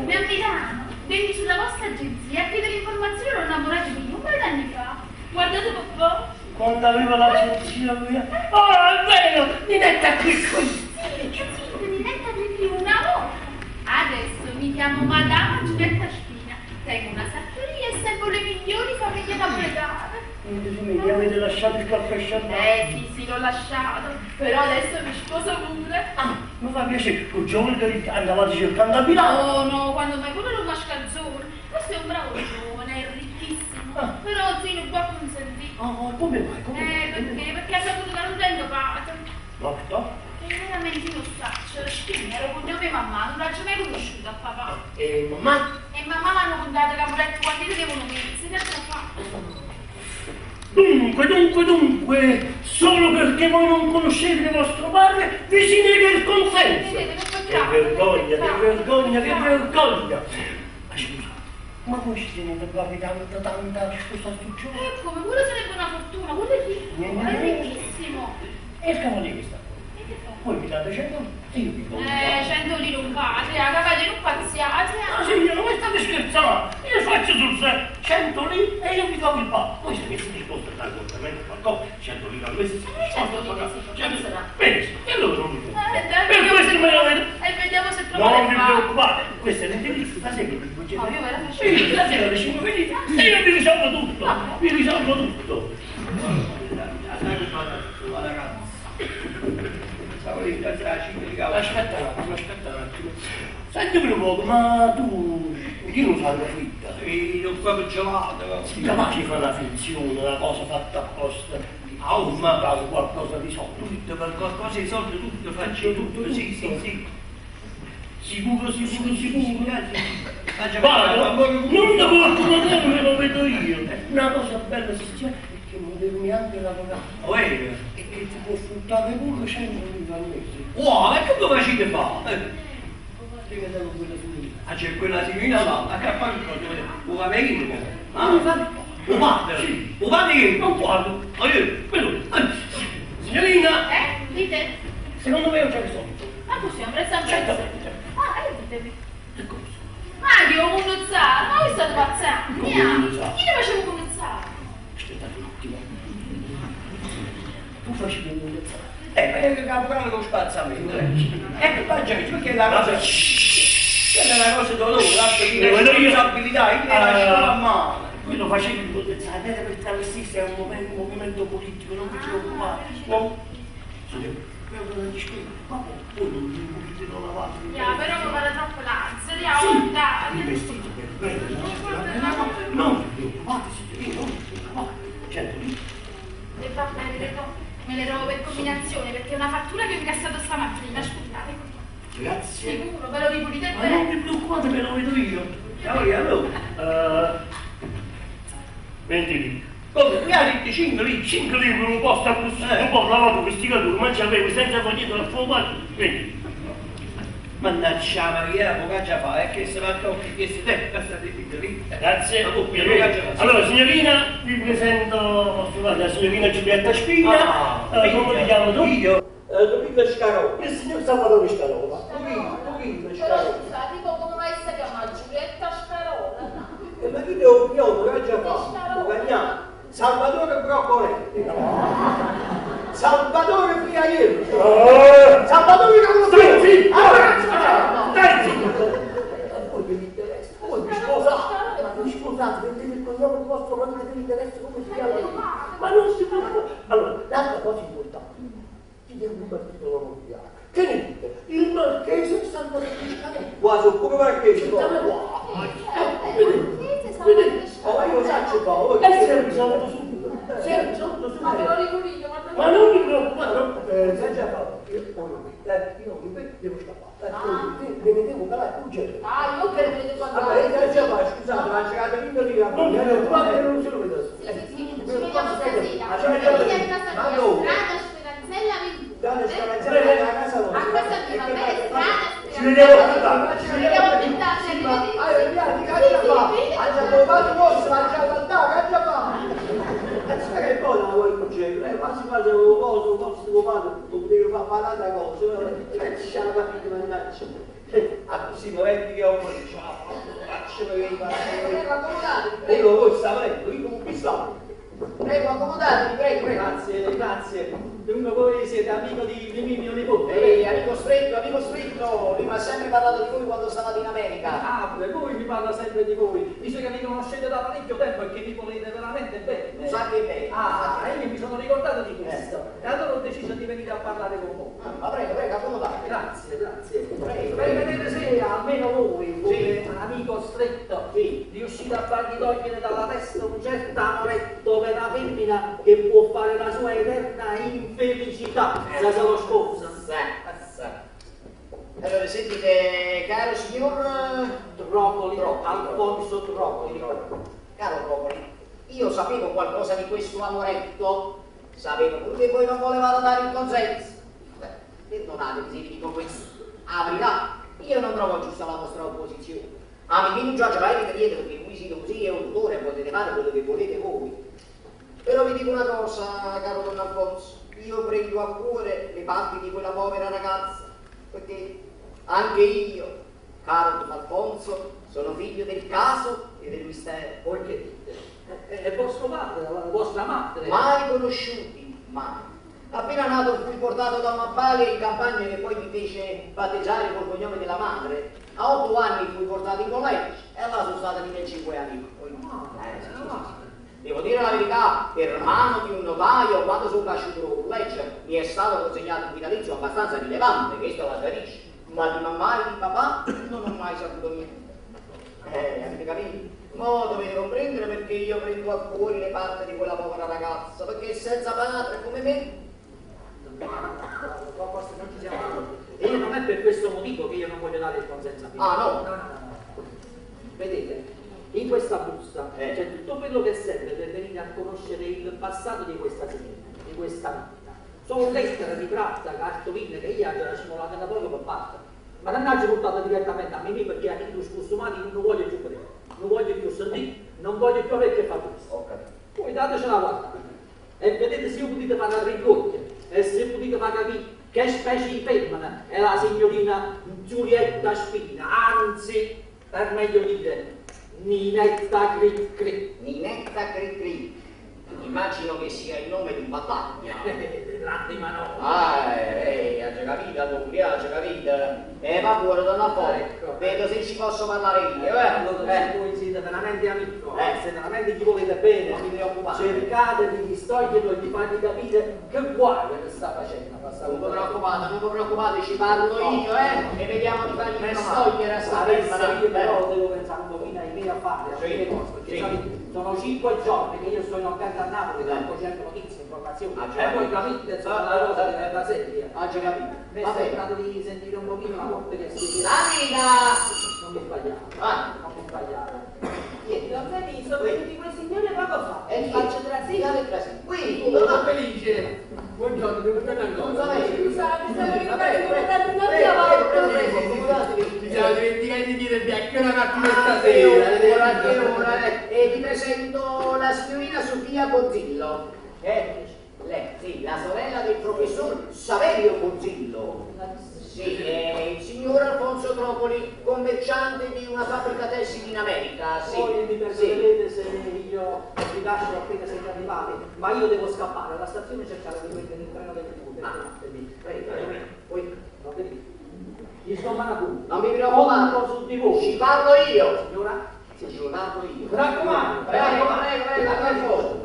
Da Milano, venni sulla vostra agenzia a chiedere informazioni ero innamorato di un paio d'anni fa. Guardate papà. Quando arriva l'agenzia mia, oh è vero, Ninetta qui qui. Sì, sì, Ninetta di più una volta. Adesso mi chiamo Madama Giulietta Spina. Tengo una sartoria e servo le migliori famiglie napoletane. Quindi mi avete lasciato il caffè sciandato. Sì, sì, l'ho lasciato. Però adesso mi sposo pure. Ah, mi fa piacere, quel giovane che andavate cercando a Milano. No, no, quando mai quello era un mascalzone. Questo è un bravo giovane, è ricchissimo. Ah. Però zio non può consentire. Oh, come mai? Come mai? Perché? Perché ha saputo che non tengo padre. Morto? E veramente io saccio, Spina, era cognome mamma, non l'ho mai conosciuta a papà. E mamma? E mamma mi hanno contato che ha letto quando io devono mesi, che fa? Dunque, dunque, dunque, solo perché voi non conoscete vostro padre, vi si nega il consenso. Vedete, che Che peccato, vergogna, che peccato, vergogna, che peccato. vergogna. Ma scusa, ma voi ci tenete proprio tanta, tanta scusa sto giovane? E come? Quello sarebbe una fortuna, quello è ricco, è ricchissimo. E il cavaliere sta qua. E che fa? Voi mi date 100 e io vi do un 100 lire un padre, a cavaliere un pazziate. Ma signora, voi state scherzando? Io faccio sul serio 100 lire e io vi do il padre. Voi siete disposti a dare completamente qualcosa, 100 lire al mese, siete disposti a 100 lire, pagare. sì, 100 sarà. Benissimo, e allora non mi preoccupate. Dai, Per vediamo questo se me l'avete... E vediamo se trovo Non il vi padre. preoccupate, questo è l'indirizzo, stasera vi concedo. Oh, io ve la faccio. Sì, stasera alle 5 venite e io vi risolvo tutto, vi risolvo tutto. Stavo ringraziando la 5 di cavolo. Aspetta un attimo, aspetta un attimo. Sentimi un poco, ma tu, chi lo fa la fritta? Sì, non proprio gelato. Sì, capace di fare una finzione, una cosa fatta apposta. Ah, ma Dato qualcosa di soldi. Tutto, per qualcosa di soldi tutto faccio tutto, sì, sì, sì. Sicuro, sicuro, sicuro. Faccio Vado, non ti preoccupare, me lo vedo io. Una cosa bella si è che non devo neanche lavorare. Oh, eh. E che ti può fruttare pure 100 lire al mese. Wow, ma che come facete fa? Ti vedevo quella signorina. Ah, c'è quella signorina là, a che fare cosa? Un camerino. Ma mi fa Un padre? Sì. Un padre che? Non guardo. Ah, io. Vedo. Eh, Signorina, Dite? secondo me non c'è soldi. Ma così, un prezzo a prezzo. Certamente. Ah, ditemi. Che cosa? Ma che ho un zaro, ma voi state pazzando? Come un zaro? Chi ne faceva un zaro? Aspettate un attimo. Tu facevi un mondezzare. Ma è il caporale con spazzamento. E che faccio io? Perché la cosa... Quella è una cosa dolore, la Vedo io. responsabilità, io ne lascio la mano. Quello facevi il mondezzare, era per travestirsi, è un movimento, un movimento politico, non vi preoccupate. No. Signore, io non ti spiego, ma voi non vi pulite non lavate. Ya, però mi pare troppo l'ansia, ya, Sì, guardate. i vestiti per bene, no? Non vi preoccupate, signorina, non vi preoccupate. 100 lire. E va bene, le do. Me le trovo per combinazione, perché è una fattura che ho incassato stamattina, scusate. Grazie. Sicuro, ve lo ripulite Ma non bene. vi preoccupate, me lo vedo io. Allora, allora, 20 lire. come, mi ha detto 5 lire. 5 lire per un posto a così, un po' lavato questi caduti, ma c'avevo senza fare niente dal fuoco, 20. Mannaggia Maria, la già fa, è che se va a tocchi, che si te, questa di lì. Grazie. Ma tu, io Allora, signorina, vi presento vostro padre, la signorina Giulietta Spina. Ah, come ti chiamo tu? Io, Domingo Scarone. Il signor Salvatore Scarova. Domingo, Domingo Però Scarone. scusa, tipo come mai si chiama Giulietta Scarola? E ma chi devo io, che già fa? Guadagniamo. Salvatore Broccoletti. Salvatore Friaiello. Salvatore Stai zitto! Allora, Stai zitto! Voi che vi interessa? Voi vi sposate! Ma vi sposate, mettete il cognome di vostro marito che vi interessa come si chiama? Ma non si può. Allora, l'altra cosa importante, ti devo un articolo nobiliare. Che ne dite? Il marchese Salvatore Scarova. Qua sono pure marchese. Siamo qua. Vedete? Vedete? Oh, ma io saccio qua, oh. E si è risolto subito. Si è risolto Ma ve subito. lo ripulito, ma Ma non vi preoccupate, no? Sai già fa? Io io non mi devo scappare. Me ne devo calare urgente. Ah, io credo che devo Allora, andare. io già fa, scusate, ma c'è la vinto lì. Non vi preoccupate, non se lo vedo. Sì, sì, sì, ci vediamo stasera. Ah, ci vediamo Venite a casa Ma mia, dove? strada Speranzella 21. Dale, Scaranzella, a casa vostra. A casa mia, va bene, strada Ci vediamo più tardi. Ci vediamo più tardi, arrivederci. Allora, via, che già fa? Ha già provato vostro, ha già cantato, che già fa? E che poi la vuoi concedere? Quasi quasi avevo cosa, un posto padre, lo potevo fare fare un'altra cosa. E ci siamo capiti, mannaggia. Ah, così momenti che ho faccio per i Prego, accomodatevi, E prego. io voi sta volendo, io con qui sto. Prego, accomodatevi, prego, prego. Grazie, grazie. Dunque voi siete amico di mio nipote. Ehi, amico stretto, amico stretto, lui mi ha sempre parlato di voi quando stavate in America. Ah, pure voi mi parla sempre di voi. Dice che mi conoscete da parecchio tempo e che mi volete veramente bene. Sa che bene. Ah, io mi sono ricordato di questo. E allora ho deciso di venire a parlare con voi. Ah, Ma prego, prego, accomodatevi. Grazie, grazie. Prego. Per vedere se almeno voi, come Sì. amico stretto, Sì. riuscite a fargli togliere dalla testa un certo amoretto per la femmina che può fare la sua eterna infelicità. Se se lo sposa. Sa, sa. Allora, sentite, caro signor... Trocoli, Trocoli. Alfonso Trocoli. Caro Trocoli, io sapevo qualcosa di questo amoretto. Sapevo pure che voi non volevate dare il consenso. Beh, perdonatemi se vi dico questo. Aprirà, io non trovo giusta la vostra opposizione. Amichino già ce l'avete dietro perché voi siete così e un tutore e potete fare quello che volete voi. Però vi dico una cosa, caro Don Alfonso, io prendo a cuore le parti di quella povera ragazza, perché anche io, caro Don Alfonso, sono figlio del caso e del mistero. Voi che dite? È vostro padre, la vostra madre. Mai conosciuti, mai. Appena nato fui portato da una balia in campagna che poi mi fece battezzare col cognome della madre. A 8 anni fui portato in collegio e là sono stato fino ai 5 anni. Poi, sì, sì, sì. Devo dire la verità, per mano di un notaio, quando sono cresciuto al collegio, mi è stato consegnato un vitalizio abbastanza rilevante, questo la chiarisce. Ma di mamma e di papà non ho mai saputo niente. Avete capito? Mo dovete comprendere perché io prendo a cuore le parti di quella povera ragazza, perché è senza padre come me. No, forse non ci siamo capiti. E io non è per questo motivo che io non voglio dare il consenso a Mimì. Ah, no? No, no, no, no. Vedete, in questa busta c'è tutto quello che serve per venire a conoscere il passato di questa signora, di questa vita. Sono lettere di pratta, cartoline che io ho già simulata da poco per parte. Ma non ho portato direttamente a Mimì perché a chi lo scostumato non voglio più vedere, non voglio più sentire, non voglio più avere che fare questo. Ho capito. Poi dateci una guardata e vedete se potete fare rigocchia e se potete far capire che specie di femmina è la signorina Giulietta Spina, anzi, per meglio dire, Ninetta Cri Cri. Ninetta Cri Cri. Immagino che sia il nome di battaglia. Grande manovra. Ah, ha già capito, allora, ha già capito. Va buono, donna Poi. Ecco. Vedo se ci posso parlare io, eh. Allora, se voi siete veramente amico, se veramente gli volete bene, Non vi preoccupate. cercate di distoglierlo e di fargli capire che guaio che sta facendo. Questa Non vi preoccupate, non vi preoccupate, ci parlo io, e vediamo di fargli Meno distogliere a sta Adesso femmina. io però devo pensare un pochino ai miei affari, alle Sì, mie cose, perché sì. sapete, sono 5 giorni che io sto in offerta a Napoli, non cerco notizie, informazioni. Ah, già E voi capito. capite, insomma, la cosa diventa seria. Ah, già capito. Mi è Va bene. sembrato di sentire un pochino la morte che si Amina! Non mi sbagliate. Ah. Non mi sbagliate. Don Felice, sono venuti quei signori poco fa. E chi? Faccio trasire. Trasire. Qui, Donna Felice! Buongiorno, devo tornare Non ancora. sapete. Scusate, siamo Vabbè, rimasti prego, un'altra prego, volta. prego, prego, Ci siamo dimenticati di chiedervi a che ora partite Ah, che stasera. ora, che ora, eh. E vi presento la signorina Sofia Bozzillo. Lei, sì, la sorella del professor Saverio Bozzillo. Sì, è il signor Alfonso Tropoli, commerciante di una fabbrica tessile in America. Sì, Voi mi sì. perdonerete se io vi lascio appena siete arrivati, ma io devo scappare alla stazione e cercare di prendere il treno delle 2. Ah. Prego, poi va bene. Gli sto manando. Non mi preoccupate. Conto su di voi. Ci parlo io. Signora? Sì, ci parlo io. Mi raccomando, Prego, prego, prego, prego.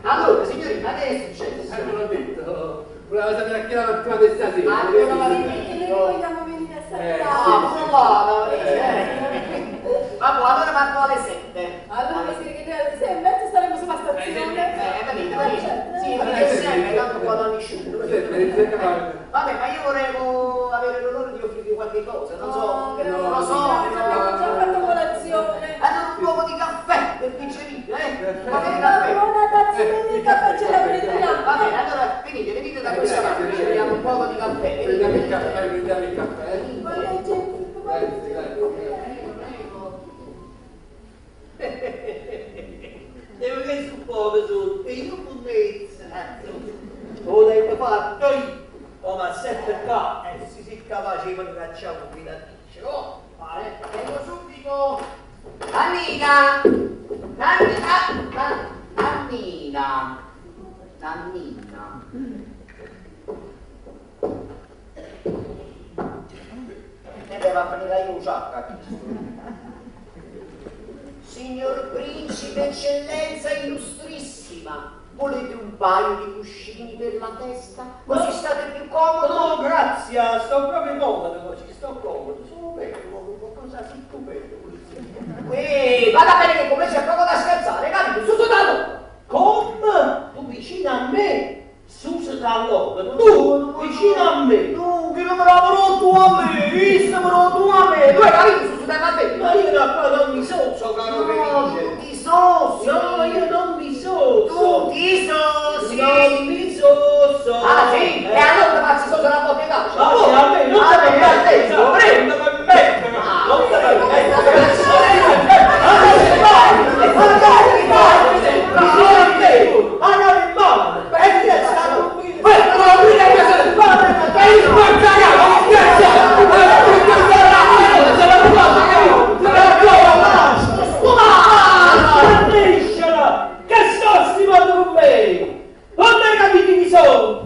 Allora, signorina, che è successo? Ve l'ho detto. Volevo sapere a che ora partivate stasera. Ah, che ora Sì, perché noi vogliamo venire a Eh, salutare. Ah, buona, buona, eh. Vabbè, allora parto alle 7. Allora vuol dire che noi alle 6:30 saremo sulla stazione. Venite, venite. Certo. Sì, venite sempre, tanto qua non nessuno. Vabbè, ma io volevo avere l'onore di offrirvi qualche cosa, non so, Oh, non lo so. grazie, abbiamo già fatto colazione. Allora un poco di caffè per digerire, eh? Un po' di Una caffè. buona tazzina di caffè ce la prendiamo. Va bene, allora venite, venite da questa parte, ci beviamo un poco di caffè. Venite, Prendiamo il venite. caffè, prendiamo il caffè. Voglio gentile, Grazie, grazie. Devo che su poco sotto, io monnezza. Lo devo fatto io. Oh, ma sempre qua, e si si capace di cacciamo qui da dice, oh. Vale, vengo subito. Nannina! Nannina! Nannina! Nannina! E beh, va a finire io giacca. Signor principe, eccellenza illustrissima, volete un paio di cuscini per la testa? Così state più comodo? No, grazie, sto proprio comodo così, sto comodo, sono bello, cosa sei tu bello, polizia. Ehi, vada bene che come c'è poco da scherzare, capito? Su, su, da Come? Tu vicino a me? Su dall'opera, tu vicino a me. No, che non me la tu a me, visto me lo tu a me. Tu hai capito, su, su, da me. Ma io da qua non mi socio, caro No, Felice. tu ti sosi. No, io non mi socio. Tu ti sosi. Non mi socio. Ah, sì? E allora faccio solo una botta di calcio. Ma sì, a me non A ti me, a te, permettere, prego. non ti permettere, non ti permettere. Vicino a me, ma non in mano. E chi è stato un Che sto stimato con me? Non hai capito chi sono?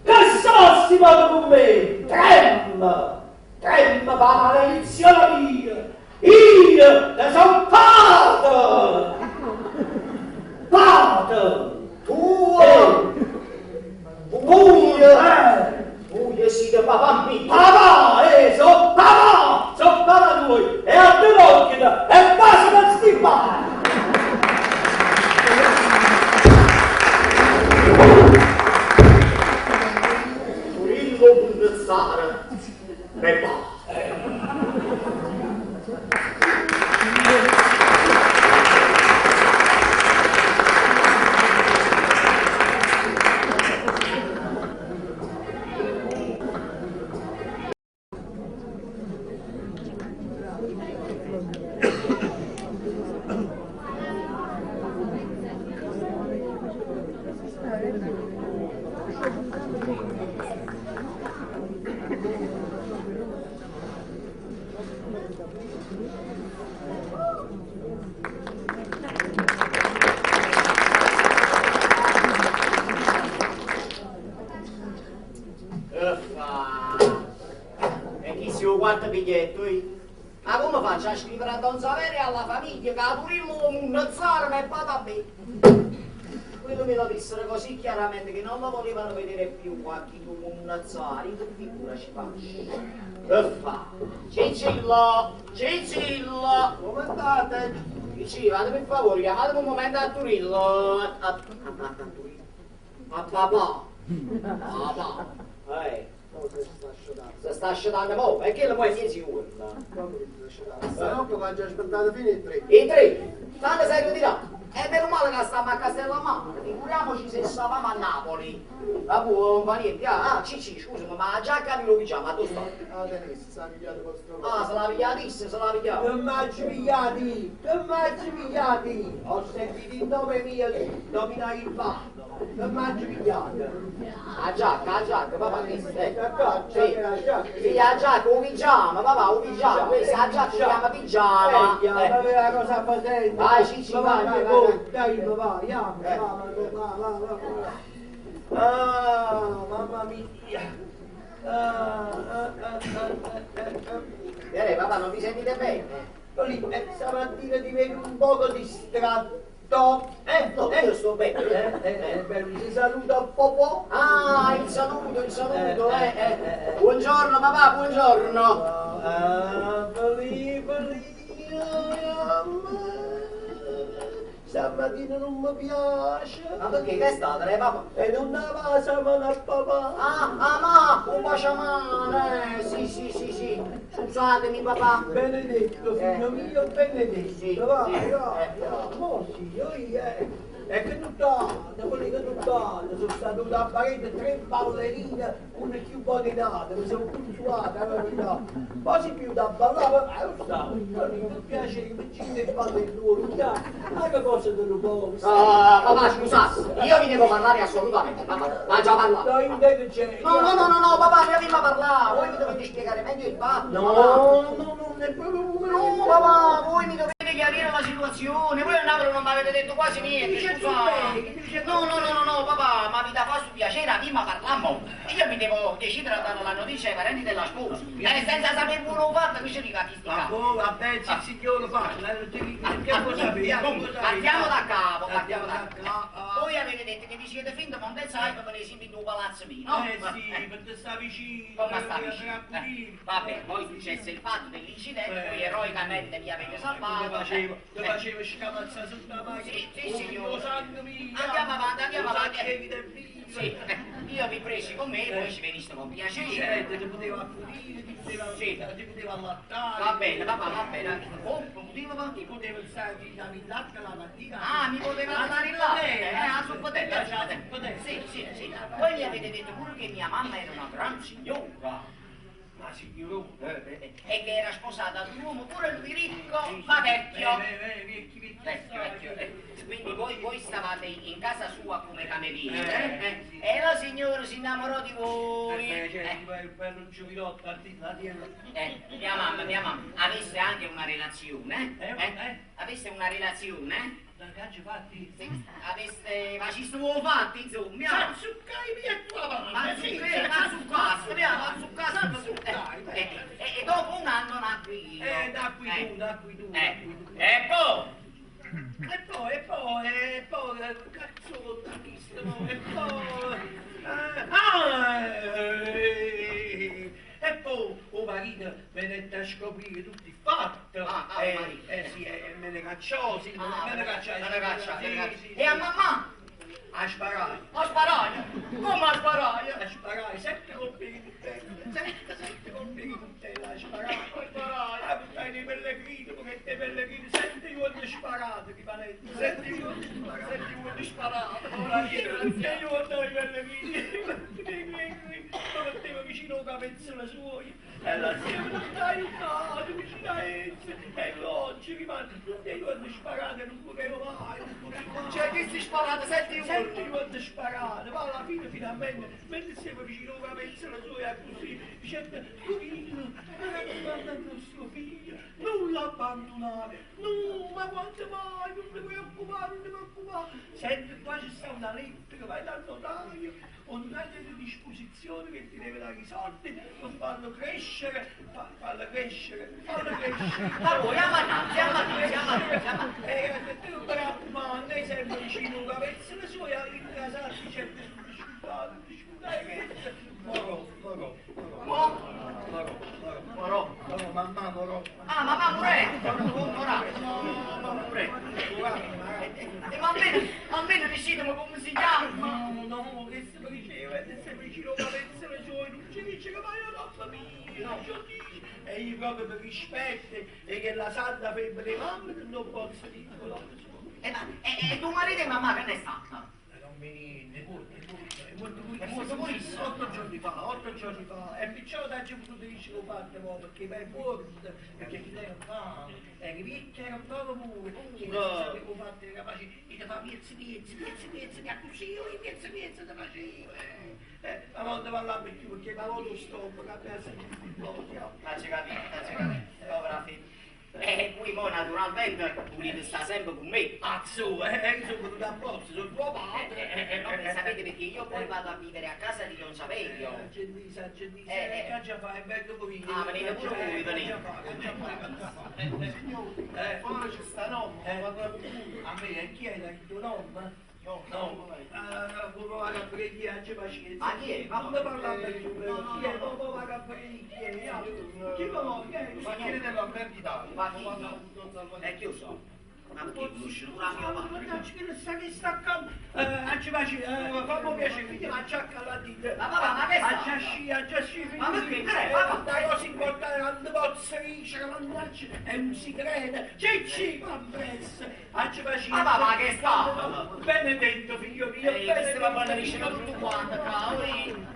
Che sto stimato con me? Tremma! Tremma per la maledizione mia! Io ne sono padre! Padre! Tu, Pure! Eh. tu gli siete papà mio. Papà, sono papà! Sono papà tuo! E a te l'occhio! E basta da stimare! biglietto io. Ma come faccio a scrivere a Don Saverio e alla famiglia che a Turillo 'o munnazzaro m'è pato a me? Quello me lo dissero così chiaramente che non lo volevano vedere più a chillu munnazzaro, io che figura ci faccio? Che fa? Ciccillo! Ciccillo! Come andate? Ciccì, vado per favore, chiamatemi un momento a Turillo. A, a, a, a Turillo. A papà. Papà. Cosa si sta asciugando? Si sta asciugando mo, e che lo puoi 10 giorni. Come si sta asciugando? Stanotte l'ho già aspettato fino ai 3. I 3? Tanto sei ritirato. È meno male che stiamo a Castellammare, figuriamoci se stavamo a Napoli. Ma non fa niente. Ah, Cicci, scusami, ma la giacca mi lo pigiama, tu sta. Ah, Denise, si è pigliato vostro. Ah, se l'ha pigliatissima, se l'ha pigliata. Che m'hai pigliati? Che m'hai pigliati? Ho sentito il nome mio nominare il fatto. Che m'hai pigliato? La giacca, papà, questa, La giacca, Sì. la giacca. Sì, la giacca, un pigiama, papà, un pigiama, questa, la giacca si chiama pigiama. Ma la cosa facendo? Vai, Cicci, vai, vai, vai, vai. Dai, va, andiamo, va, va, va, va. Ah, mamma mia. Ah, ah, ah, ah, ah, ah. Bene, papà, non vi sentite bene? Lì, stamattina ti vedo un poco distratto. No, io sto bene. Beh, si saluta un po'. Ah, il saluto, eh. Buongiorno papà, buongiorno. Ah, lì, Stamattina non mi piace. Ma perché che è stata, papà? E non la passa mano a papà. Ah, ah, ma, un baciamano, sì, sì, sì, sì. Scusatemi papà. Benedetto, figlio mio, benedetto. Sì, vai, sì, vai, vai. Mo sì, io, È che tutto, quelli che tutto, sono stato da parete 3 ballerine, una più bodinata, mi sono consolata, la verità. Poi si più da ballare, lo so, mi piace che mi giri e ballerino, ma che cosa te lo posso? Ah, papà, scusate, io vi devo parlare assolutamente, papà, ma già parlato. No, io vedo c'è. No, no, no, no, no, papà, mi aveva parlato, voi mi dovete spiegare meglio il fatto. No, no, no, non è proprio un No, papà, voi mi dovete chiarire la situazione, voi a Napoli non mi avete detto quasi niente, scusate. No, no, no, no, no, papà, ma vi dà questo piacere, prima parliamo. Io mi devo decidere a dare la notizia ai parenti della sposa. Senza sapere pure un fatto, che ci arriva a Ma fisticare. boh, vabbè, sì, signore, parla, che cosa sappiamo? Partiamo da capo, partiamo da capo. capo. Voi avete detto che vi siete finto Montezai per esempio in un palazzo mio, no? Eh sì, perché sta vicino. Come sta vicino? Vabbè, poi successe il fatto dell'incidente, voi eroicamente mi avete salvato. Te facevo scamazzare sotto la macchina. Sì, sì, signore. Lo sanno mio. Andiamo avanti, andiamo avanti. Sì. Sì, io vi presi con me e voi ci veniste con piacere. Certo, ti poteva accudire, ti poteva, Sì. ti poteva allattare. Va bene, papà, va bene. Oh, poteva Ti poteva stare, ti davi il latte la mattina. Ah, mi poteva dare il latte, la zuppatella, la La zuppatella. zuppatella. Sì, sì, sì. Poi mi avete detto pure che mia mamma era una gran signora. Ma signorona. E che era sposata ad un uomo pure lui ricco, ma vecchio. Vecchio, vecchio. Vecchio, vecchio. Quindi voi stavate in casa sua come cameriere, Sì. E la signora si innamorò di voi. Cioè, il bello giovinotto, la tiene. Mia mamma, avesse anche una relazione? Avesse una relazione? Da caccia fatti? Sì, aveste, ma ci sono fatti, insomma. S'azzuccai via tua mamma! Ma sì, su ma su E dopo un anno nacqui io. Nacqui tu, nacqui tu, nacqui tu. E poi? E poi, cazzo, tantissimo, e poi... E poi, o marito venne a scoprire tutti i fatti. Ah, ah, marito. Sì, me ne cacciò, sì, me ne cacciò. Me ne cacciò, sì, me ne cacciò. sì, E a mamma? A sparare. A sparare? Come a sparare? A sparare, 7 colpi di coltello, 7 colpi di coltello, a sparare. A sparare. A buttare nei pellegrini, perché te pellegrini, 7 giorni sparato, rimanente, 7 giorni sparato, 7 giorni sparato. 7 giorni i pellegrini, lo metteva vicino alla capezzolo sua, e la sera non sta aiutato, vicino a essa, e oggi rimane, tutti i giorni sparate, non potevo mai, non potevo mai. Cioè, che si sparate 7 giorni? 7 giorni sparate, ma alla fine finalmente, mentre siamo vicino alla capezzolo sua, così, dicendo, Torino, mi raccomando al nostro figlio, non l'abbandonare, no, ma quanto mai, non ti preoccupare, non ti preoccupare. Senti, qua c'è sta una lettera, vai dal notaio, Un taglio di disposizione che ti deve dare i soldi per farlo crescere, farlo crescere, farlo crescere. Ma voi, andiamo avanti, andiamo avanti, andiamo avanti, andiamo avanti. E te non raccomando, lei sempre vicino a capezzolo sua, in casa dice, scusate, scusate, che morò, morò, morò, morò, morò, morò, mamma morò. Ah, mamma moretta, morà, mamma moretta. E ma almeno, almeno dicetemi come si chiama. No, no, che se lo diceva, se se vicino a capezzolo sua, non ci dice che vai alla famiglia, non ci dice. E io proprio per rispetto e che la santa febbre di mamma non posso dire quello che sono. E, ma, e, e tuo marito e mamma che ne è stata? Non mi niente, è molto, è molto, è molto purissimo, 8 giorni fa, 8 giorni fa, e perciò ti ho potuto dire che ho fatto mo, perché vai forte, perché chi era fame, e che vecchia era proprio pure, chi non sapevo fatto era capace di ti fa piezzi, piezzi, piezzi, piezzi, che così io piezzi, piezzi ti facevo, ma non ti parlavo più, perché ma lo stop, che abbiamo sentito il blocco. Faccio capire, faccio capire, povera figlia. E qui mo naturalmente volete stare sempre con me. Azzo, io sono venuto apposta, sono tuo padre. No, ma sapete perché io poi vado a vivere a casa di Don Saverio. Accendisa, accendisa, che già fai, è bello voi. Ah, venite pure voi, venite. Signore, fuori c'è sta nonna, a me, chi è il tuo nonno? No, no, vado a preghiera, c'è pazienza. Ma chi è? Ma non parlando più, chi è? Ma vado a preghiera, chi va? Chi è? Facchiere dell'Albergo Italia. Ma chi? È chiuso. Ma perché conosce pure a mio padre? Mannaggia, che sa che sta qua. Fammi piacere, quindi ma già la dita. Ma papà, ma che sta? A già sci, a già sci, Ma perché? Che è, papà? La cosa importante, non ti posso dire, mannaggia, è un segreto. Cicci, ma presto. A ci faccio. Ma papà, che sta? Benedetto, figlio mio, Ehi, questa benedetto. papà la dice tutto quanto, cavoli.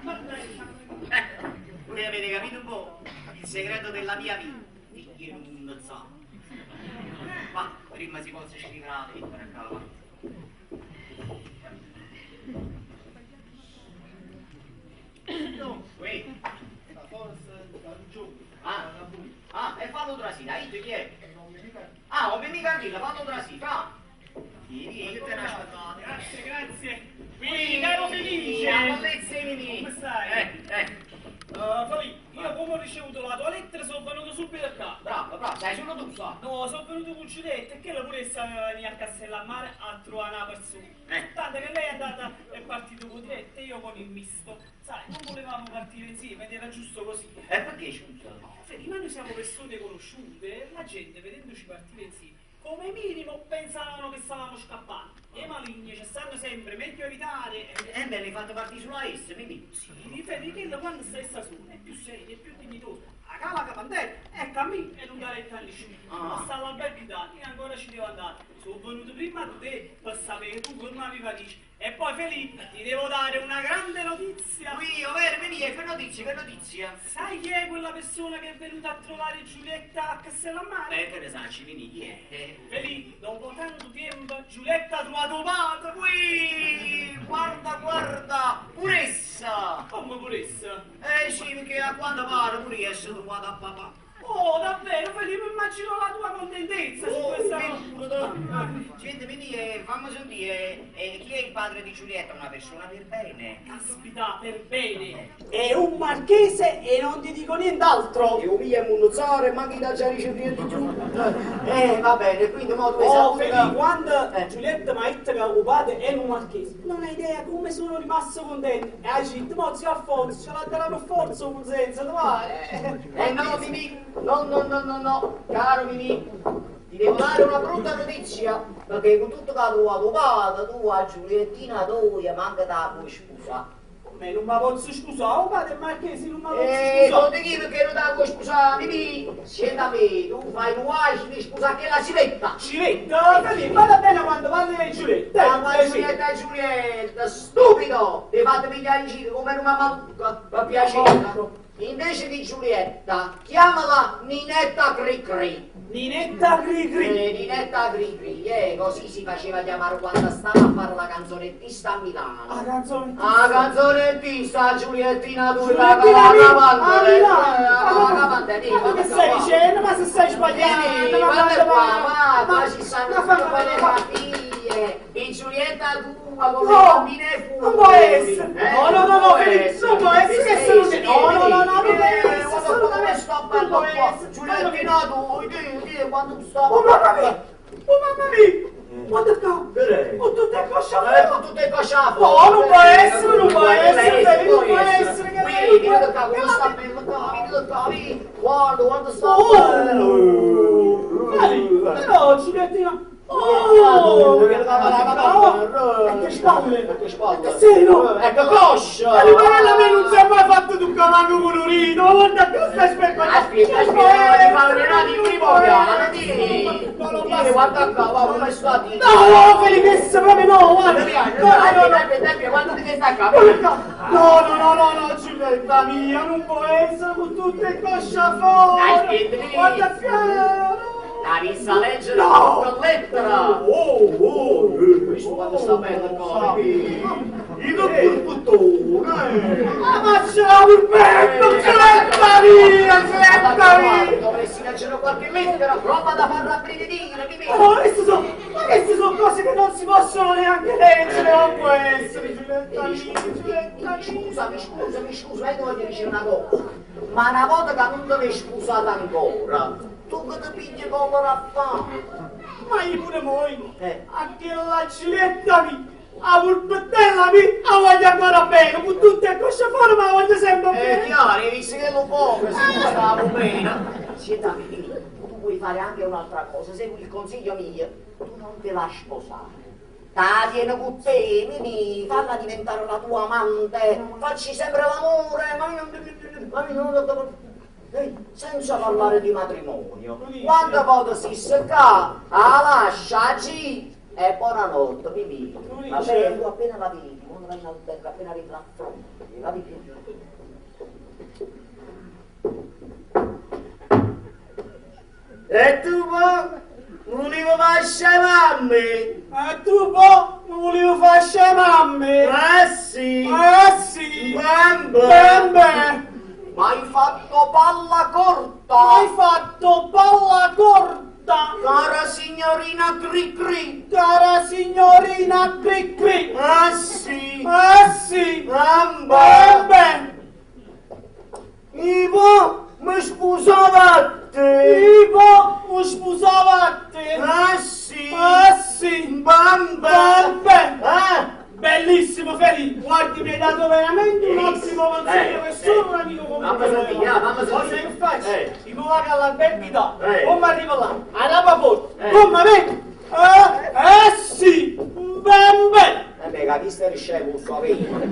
Voi avete capito un po' il segreto della mia vita? Figlio non sa. Ma prima si possa scrivere la lettera, cavolo. No, Qui. la forza da giù. Ah, ah, e fallo trasire, dai, chi è? Non mi dica. Ah, ho mica tranquilla, fallo trasire, fa. Vieni, che te ne aspettate? Grazie, grazie. Quindi, caro Felice. La bellezza Mimì. Come stai? Fabio, io come ho ricevuto la tua lettera sono venuto subito qua. Bravo, bravo, sei solo tu, sa. No, sono venuto con Giulietta e che la pure essa venire a Castellammare a trovare una persona. Tanto che lei è andata, è partito con Diretta e io con il misto. Sai, non volevamo partire insieme ed era giusto così. E perché scusa? Feli, ma noi siamo persone conosciute, la gente vedendoci partire insieme, come minimo pensavano che stavamo scappando. E maligni ci stanno sempre, meglio evitare. Eh beh, l'hai fatto partire sulla S, Mimì. Sì, Feli, che quando stai sta sola è più seria, è più dignitosa. A cala capandella, e cammina e non dà retta a nessuno. Ah. Ma sta all'albergo Italia, io ancora ci devo andare. Sono venuto prima di te per sapere tu come mi dici. E poi Felipe, ti devo dare una grande notizia. Qui, ovvero, Mimì, che notizia, che notizia? Sai chi è quella persona che è venuta a trovare Giulietta a Castellammare? Che ne sa, Mimì, chi è? Felipe, dopo tanto tempo Giulietta ha trovato padre. Qui, guarda, guarda, puressa! Come puressa? Eh sì, perché a quanto pare pure io sono trovato a papà. Oh, davvero, Felipe, immagino la tua contentezza su Oh, questa che cosa. Senti, Mimì, fammi sentire, chi è il padre di Giulietta? Una persona per bene. Caspita, per bene. È un marchese e non ti dico nient'altro. Io mi chiamo un zaro e manchi da già ricevuto di giù. Va bene, quindi mo tu hai Oh, saputo Felipe, che- quando Giulietta mi ha detto che il padre è un marchese, non hai idea come sono rimasto contento. E ha detto, mo zio Alfonso, ce la daranno forza un senso, va. No, Mimì, no, no, no, no, no, caro Mimì, ti devo dare una brutta notizia, perché con tutto che tu hai padre, tu a Giuliettina tua, manca te puoi sposare. Come non mi posso scusare, oh padre marchese, non mi posso Eh, non scusare. ti dico che non te la puoi sposare, Mimì, senti a me, tu fai un guai di sposare che la civetta. Civetta, Felipe, vada bene quando parli di Giulietta. Ma Giulietta, Giulietta, stupido! Ti fate pigliare in giro come una mammalucca, per piacere. Invece di Giulietta, chiamala Ninetta Cricri. Ninetta Cricri. Ninetta Cricri, così si faceva chiamare quando stava a fare la canzonettista a Milano. Ah, canzonettista. Ah, canzonettista, Giuliettina, tu la Giuliettina mi- cavante, a Milano. la cavante, Ma che stai dicendo? Ma se stai sbagliando? Vieni, Ma guarda qua, ma- va, qua ci stanno ma tutte fammi- quelle famiglie, i Giulietta tua come No, bambina e non può essere. Eh, No, no, no, no, può Felice, essere. non può essere che Sì, sono sì, No, no, no, no, non può eh, essere, guarda assolutamente. come sta Non bello può qua. essere. Giuliettina tu, di, quando sta... Oh mamma mia! Oh mamma mia! Guarda qua! Ho tutte le cosce Eh, con tutte le cosce a No, non può essere, non può essere, Felice, non può essere, che Vieni, vieni non qua, può come sta bello qua, vieni qua, vieni. Guarda, guarda sta Oh! bello. Però, Giuliettina! Oh! E che spalle! E che spalle! Che seno! Ecco coscia! Ma l'umarella a me non si è mai fatto un cavallo colorito! Ma guarda che stai spettacolando! Aspetta, aspetta, ti fanno un primo piano, tieni! Tieni, guarda qua, guarda come sta, tieni! No, no, Felice, proprio no, guarda! No, no, no, Aspetta, guarda che sta qua! No, no, no, no, no, Giulietta mia, non può essere con tutte le cosce fuori! Aspetta, vieni. Guarda qua! La vista leggere No! con lettera! Oh, oh, Questo quando sta bello qua, Io purputtone! Ah, ma c'è la purpetto, Giulietta mia, Giulietta mia! Dovresti leggere qualche lettera, roba da far rabbrividire, mi Oh, queste sono, ma queste sono cose che non si possono neanche leggere, non può essere, Giulietta mia, Giulietta mia! Scusami, scusami, scusa, io ti voglio dire una cosa. Ma una volta che non te l'hai sposata ancora, tu che ti pigli con a fare? Ma io pure voi, Eh. anche la Giulietta mia, la purpettella mia, la voglio ancora bene, con tutte le cosce fuori, ma la voglio sempre È bene. chiaro, hai visto che lo poco, se non stavo bene. Senti, Mimì, tu puoi fare anche un'altra cosa, segui il consiglio mio, tu non te la sposare. Ta tieni con te, Mimì, falla diventare la tua amante, facci sempre l'amore, ma io non... Ma io non... Senza parlare di matrimonio. Quando poi si secca, la lascia, G, e buonanotte, Mimì. Va bene, tu appena la vedi, quando vai in albergo, appena arrivi l'affronti, la vedi? E tu poi volevo fare scemarmi? E tu poi mi volevo fare scemarmi? Eh sì! Eh sì! Bambe! Bambe! Ma hai fatto palla corta! Hai fatto palla corta! Cara signorina Cri Cri! Cara signorina Cri Cri! Eh sì! Eh sì! Bambe! Bambe! Ivo, mi sposavate! Ivo, mi sposavate! Eh sì! Eh sì! Bambe! Bambe! Eh? Bellissimo Feli, guardi mi hai dato veramente un ottimo consiglio Eh, che solo un amico come Mamma te sentì, ah, mamma Cosa sentì. che faccio? Eh. Io vado all'albergo, Eh. come arrivo là, alla porta, Eh. come me? Eh sì, ben ben. Eh beh, capiste riuscivo, lo sapevo.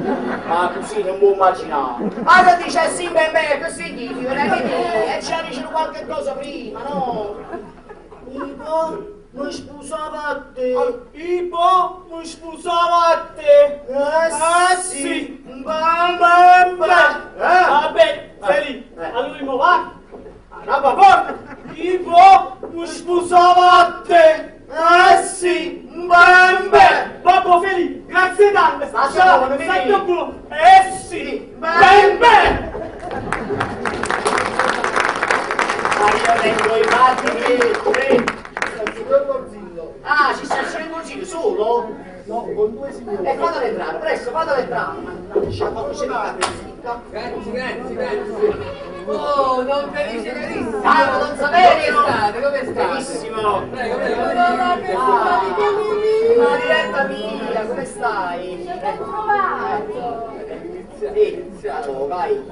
Ma così non può immaginare. Ma se dice sì, ben ben, che significa? Non è che e ci dicono qualche cosa prima, no? Ivo, mi sposavate. Ivo, mi sposavate. Eh Eh sì, Ben ben ben. Eh. Vabbè, Feli, Eh. allora mo va. Alla porta. Ivo, mi sposavate. Eh sì, ben ben. Babbo Feli, grazie tante. State Ciao, buono, Mimì. state buono. Eh sì, ben ben. Ma io tengo i fatti Signor Morzillo. Ah, ci sta il signor Morzillo, solo? No, con due signori. E fatelo entrare, presto, fatelo entrare. Mannaggia, ma c'è la Grazie, grazie, grazie. Oh, don Felice carissimo. Ciao, don Saverio. Come state? Come state? Benissimo. Prego, prego. Allora, che simpatico Mimì! Marietta mia, come stai? Ben trovato. Sì, ciao, vai.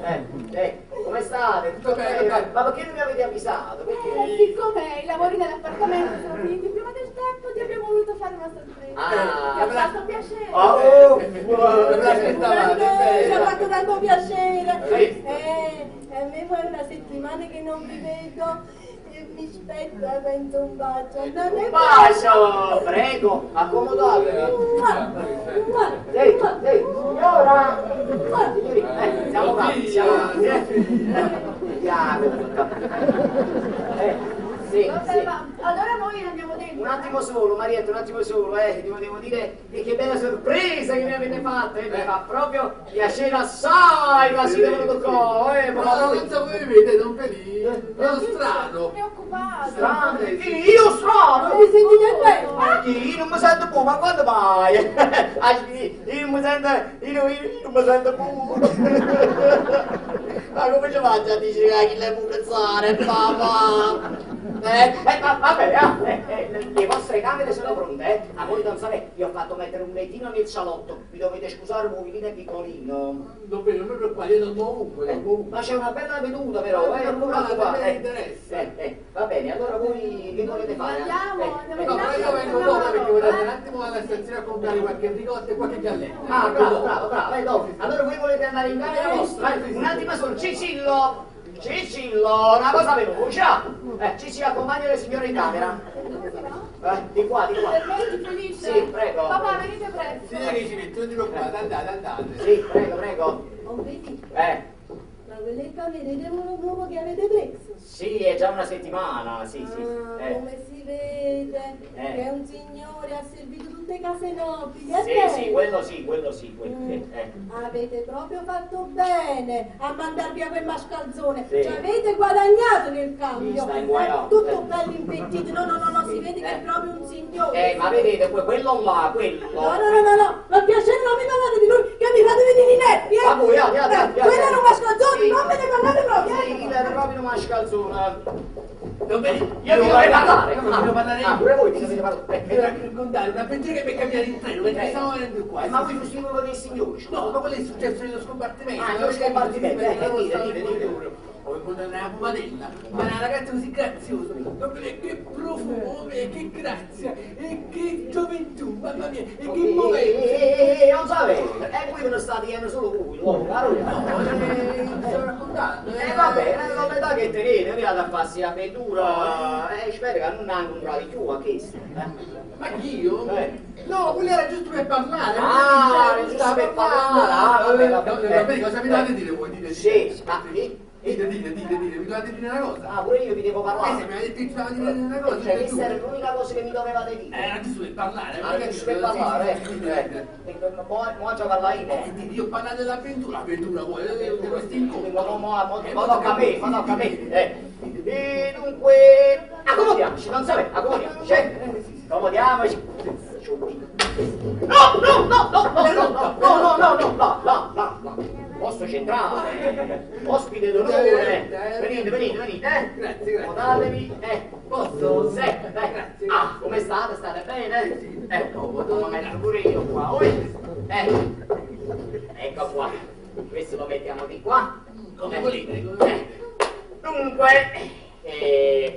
Come state? Tutto Tutto bene, bene? tutto bene. Ma perché non mi avete avvisato? Perché? Siccome i lavori nell'appartamento sono finiti prima del tempo, ti abbiamo voluto fare una sorpresa. Ah. Ti ha fatto piacere. Oh, Non l'aspettavate, è Ci ha vero. fatto tanto piacere. Sì. A me poi è una settimana che non vi vedo e mi spetta penso un bacio. Non è Un bacio, prego, accomodatevi. Mua, mua, Sì, mua, sì, signora. mua. Signori, siamo qua, siamo qua. Vediamo. Sì, Vabbè, sì. ma allora noi andiamo dentro. Un attimo solo, Marietta, un attimo solo, ti volevo dire che bella sorpresa che mi avete fatto, mi fa proprio piacere assai che siete venuto qua, ma Ma non so come vede, Don Felice. È strano. Preoccupato. Strano? Io strano? Vi sentite bene? Ma chi? Io non mi sento più, ma quando mai? Ah, Io non mi sento, io non mi sento più. Ma come ci faccio a dire che chi le pulizzare, papà? Ma vabbè, le vostre camere sono pronte, eh? A voi non sapete, vi ho fatto mettere un lettino nel salotto, vi dovete scusare, un mobilino è piccolino. Don Felice, non mi preoccupare, io dormo ovunque, dormo ovunque. Ma c'è una bella veduta però, non Ma preoccupate. non mi interessa. Va bene, allora voi che volete fare? Andiamo, andiamo No, però io vengo dopo perché voglio andare un attimo alla stazione a comprare qualche ricotta e qualche galletta. Ah, Vengo bravo, dopo. bravo, bravo, dopo. Allora voi volete andare in camera vostra? Un attimo solo, Cicillo! Cicillo, una cosa veloce! Cici, accompagna le signore in camera. Di qua, di qua. Permetti, Felice? Sì, prego. Papà, venite presto. Signori, ci metto, non ti preoccupate, andate, andate. Sì, prego, prego. Oh, vedi, ma quelle camere devono nuovo che avete preso. Sì, è già una settimana, sì, sì. Ah, come si vede che è un signore, ha servito tutte case nobili, è Sì, vero? sì, quello sì, quello sì, quello sì. Avete proprio fatto bene a mandar via quel mascalzone. Sì. Ci avete guadagnato nel cambio. Sì, sta inguaiato. Tutto bello impettito. No, no, no, no, si vede che è proprio un signore. Ma vedete, quello là, quello. No, no, no, no, no, ma piacere non mi parlate di lui, che mi fate venire i nervi, eh! Ma voi, ah, ah, ah, Quello era un mascalzone, Sì. non me ne parlate proprio, eh! Sì, era proprio un mascalzone. Don Felice, Io vi vorrei parlare. No, voglio parlare Ah, io. pure voi mi dovete parlare. Vi devo raccontare un'avventura che mi è cambiata in treno mentre stavo venendo qua. Ma voi fusti uno dei signori? No, ma quello è successo nello scompartimento. Ah, nello scompartimento, Perché ero dite, stato dite, in dite. corridoio. Ho incontrato una pupadella, ma una ragazza così graziosa. Don Felice, che profumo, e che grazia, e che gioventù, mamma mia, e che momento. Non sapete, e voi ve ne state dicendo solo voi, l'uomo, caro. No, sto raccontando. Vabbè, con l'età che tenete, andate a farsi l'avventura, spero che non ha incontrato più a questo. Ma io? No, quello era giusto per parlare. Ah, era giusto per parlare. Ah, vabbè, vabbè. Va bene, cosa mi dovete dire voi? Dite, Sì, ma dite, dite, dite, dite, mi dovete dire una cosa. Ah, pure io vi devo parlare. Se mi avete detto che dovete dire una cosa. Cioè, questa era l'unica cosa che mi dovevate dire. Era giusto per parlare. Ah, giusto per parlare, Mo già parla io. Io ho parlato dell'avventura, avventura vuoi, di questo incontro. Mo tocca a me, mo tocca a me. E dunque, accomodiamoci, non sapete, accomodiamoci. Accomodiamoci. No, no, no, no, no, no, no, no, no, no, no, no, no, no. Posto centrale, ospite d'onore. Venite, venite, venite, Grazie, grazie. Accomodatevi, Posso? Sì, dai. Ah, come state? State bene? Ecco, lo metto pure io qua. Ecco qua. Questo lo mettiamo di qua. Come volete, come volete. Dunque,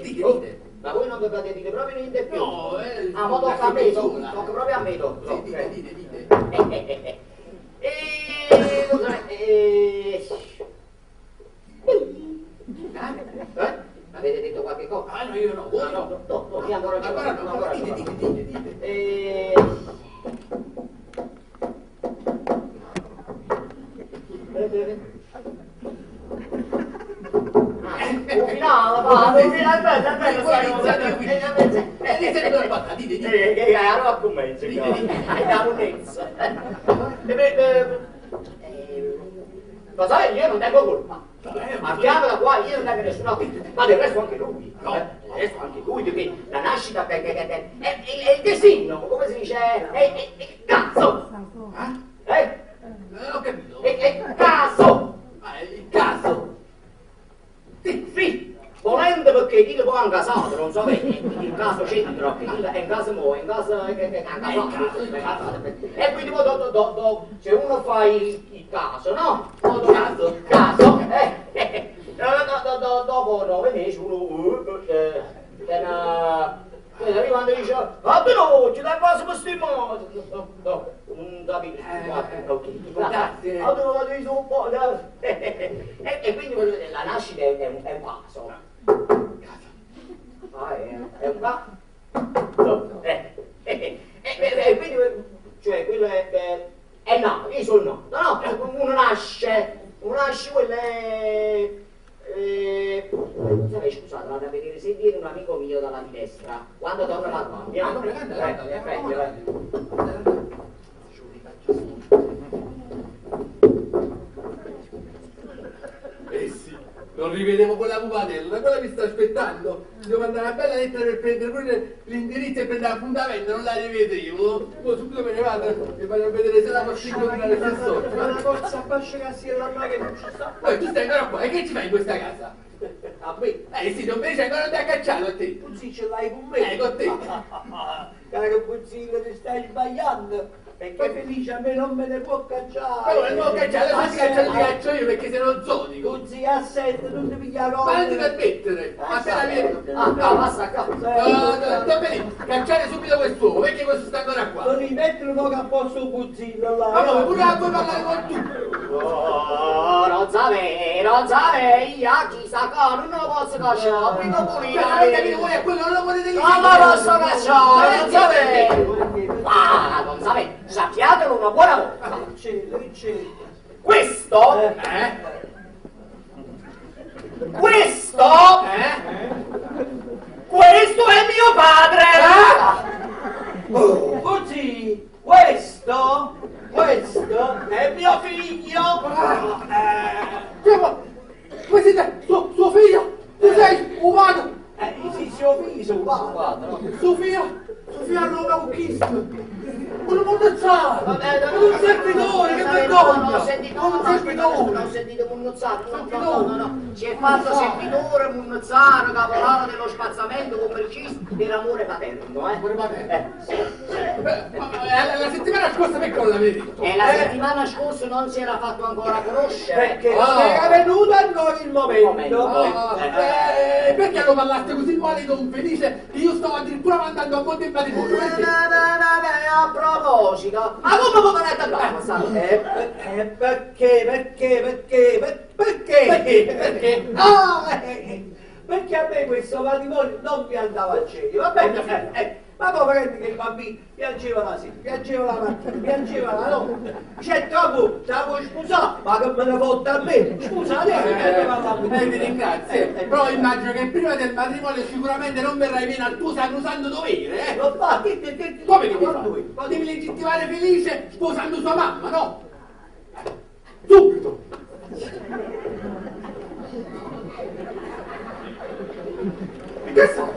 Dite, ma voi non dovete dire proprio niente più. No, Ah, ma tocca a me, tocca proprio a me, tocca. Sì, dite, dite, dite. Avete detto qualche cosa? Ah, no, io no. No, no, no, no, io ancora Ancora no, ancora dite, ci dite, dite, dite. Un finale, va, un finale, bello, bello, Poi iniziate qui. Iniziate con la fatta, dite, dite. Allora commento, hai dato un pezzo. Lo sai, io non tengo colpa. Partiamo da qua, io non tengo nessuna colpa. Ma del resto anche lui. No. Del resto anche lui, perché la nascita è il destino, come si dice? È il cazzo. Eh? Non ho capito. È il caso. Ma è il caso. Sì, volendo perché chi lo può anche casato, non so perché il caso c'entra, è in casa mo, è in casa, è casato. E quindi poi se uno fa il caso, no? Caso, dopo 9 mesi uno arrivando e dice, ah però ci dai quasi per sti no, non capito, Grazie. E quindi la nascita è un caso. Ah, è un caso. E quindi, cioè, quello è nato, io sono nato. No, no, uno nasce, quello è... Scusate, vado a vedere se viene un amico mio dalla finestra. Quando torna la qua, andiamo. rivedevo quella pupatella, quella mi sta aspettando. Devo mandare una bella lettera per prendere pure l'indirizzo e prendere appuntamento, non la rivedevo. Mo subito me ne vado e vado a vedere se la posso incontrare qui sotto. Ma la forza abbascia che sia la che non ci sta. Poi tu stai ancora qua, e che ci fai in questa casa? A me? Eh sì, non invece ancora non ti ha cacciato a te. Tu sì, ce l'hai con me. Con te. Caro Buzzillo, ti stai sbagliando. Perché Felice a me non me ne può cacciare. Ma come non può cacciare? Adesso ti caccio, ti caccio io perché sei uno zonico. Buzzi, assente, non ti pigliare Ma non ti permettere. Appena vieni. Ah, no, passa a casa. No, no, cacciare subito quest'uomo, perché questo sta ancora qua. Non rimettere un poco a posto Buzzillo là. Ma come, pure a voi parlare con tu. Oh, non sapevo, non sapevo, io chissà cosa, non lo posso cacciare, prima pulire. Ma non capito voi a quello non lo potete dire. Non lo posso cacciare, non sapevo. Ah, non sapevo, sappiatelo una buona volta. Questo, questo, questo è mio padre. Così, questo, questo è mio figlio. Come siete? Suo figlio? Tu sei umano? Sì, suo figlio, suo padre. Suo figlio? Suo figlio a Roma con chi? Un monnazzaro! Un servitore, che vergogna! Ho sentito, Un servitore! ho sentito Munnozzaro, no, no, no, no, si è fatto servitore, Munnozzaro, caporale dello spazzamento, commercista per amore paterno, eh. Amore paterno? La settimana scorsa perché non l'avevi detto? E la settimana scorsa non si era fatto ancora conoscere. Perché non era venuto a noi il momento. Perché lo parlaste così male di Don Felice che io stavo addirittura mandando a monte il matrimonio? Perché? A proposito, ma come può parlare da qua? Perché, perché, perché, perché? Perché? Ah, perché a me questo matrimonio non mi andava a genio, va bene? Ma poi prendi che il bambino piangeva la sera, piangeva la mattina, piangeva la notte. C'è troppo, te la puoi sposare, ma che me ne fotte a me? Scusate, ti ringrazio. Però immagino che prima del matrimonio sicuramente non verrai meno al tuo sacrosanto dovere, eh? Lo fa, che, come devi fare? Devi legittimare Felice sposando sua mamma, no? Subito! Che sai?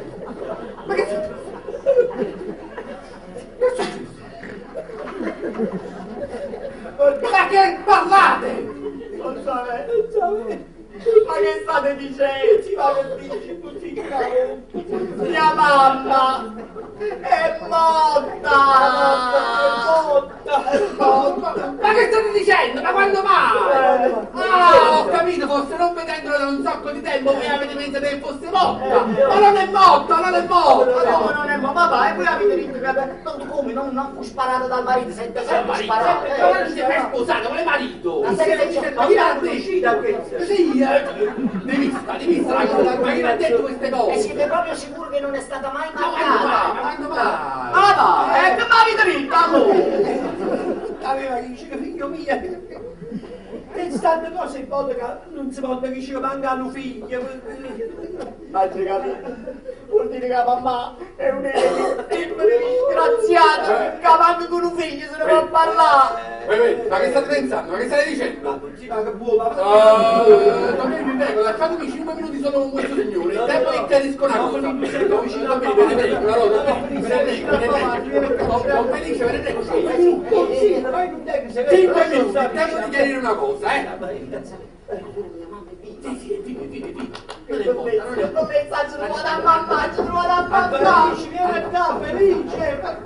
Ma che successo? Che è successo? Ma che parlate? Non so, non so. Ma che state dicendo? Ci va che dici così, cavolo. Mia mamma è morta! È morta! È morta! Ma che state dicendo? Ma quando mai? Ah, ho capito, forse non vedendola da un sacco di tempo voi avete pensato che fosse morta! Ma non è morta, non è morta! No, non è morta, ma vai, voi avete detto che... Non come, non fu sparata dal marito, sente sempre sparata! Ma non si è mai sposato, con il marito! Ma chi l'ha detto? Sì, di vista, ma chi l'ha detto queste cose? E siete proprio sicuri che non è stata mai mancata? Ma quando mai? Ma va, e che mi avete detto, amore? Aveva dice che figlio mio, che tante cose in modo che non si può dire che manca un figlio. Ma capito, vuol dire che la mamma è una disgraziata, che manca con un figlio se ne può parlare. Ma che state pensando? Ma che state dicendo? Ma che buono, ma vi prego, lasciatemi 5 minuti solo con questo signore. Il tempo che chiarisco una cosa. Don Felice, ve ne prego, 5 minuti. 5 minuti, il tempo di chiarire una cosa, eh? Sì, sì, Non pensate, ci vado a mamma, ci vado a mamma. Felice, vieni qua, Felice.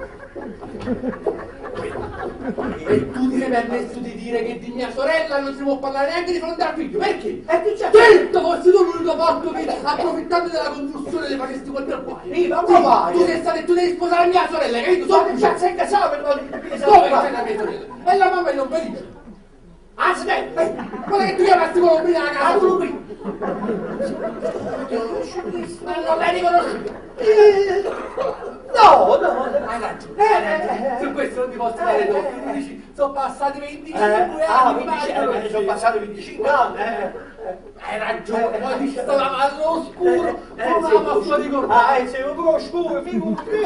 E tu ti sei permesso di dire che di mia sorella non si può parlare neanche di fronte al figlio, perché? E tu c'è... Certo, fossi tu l'unico porco che approfittando della convulsione le facesti quel guai. Sì, ma come vai? Tu sei stato e tu devi sposare mia sorella, capito? Ma che sei casato per Dove c'è la mia sorella? E la mamma è non felice. Aspetta, quella che tu chiamasti Colombina la casa. Colombina. Ma non l'hai riconosciuta? No, no, hai ragione. Su questo non ti posso dare torto. Tu dici, sono passati 25 anni. Ah, sono passati 25 anni. Hai ragione, poi dici, stavamo all'oscuro, come la posso ricordare? Ah, sei un po' oscuro, figurati. Tu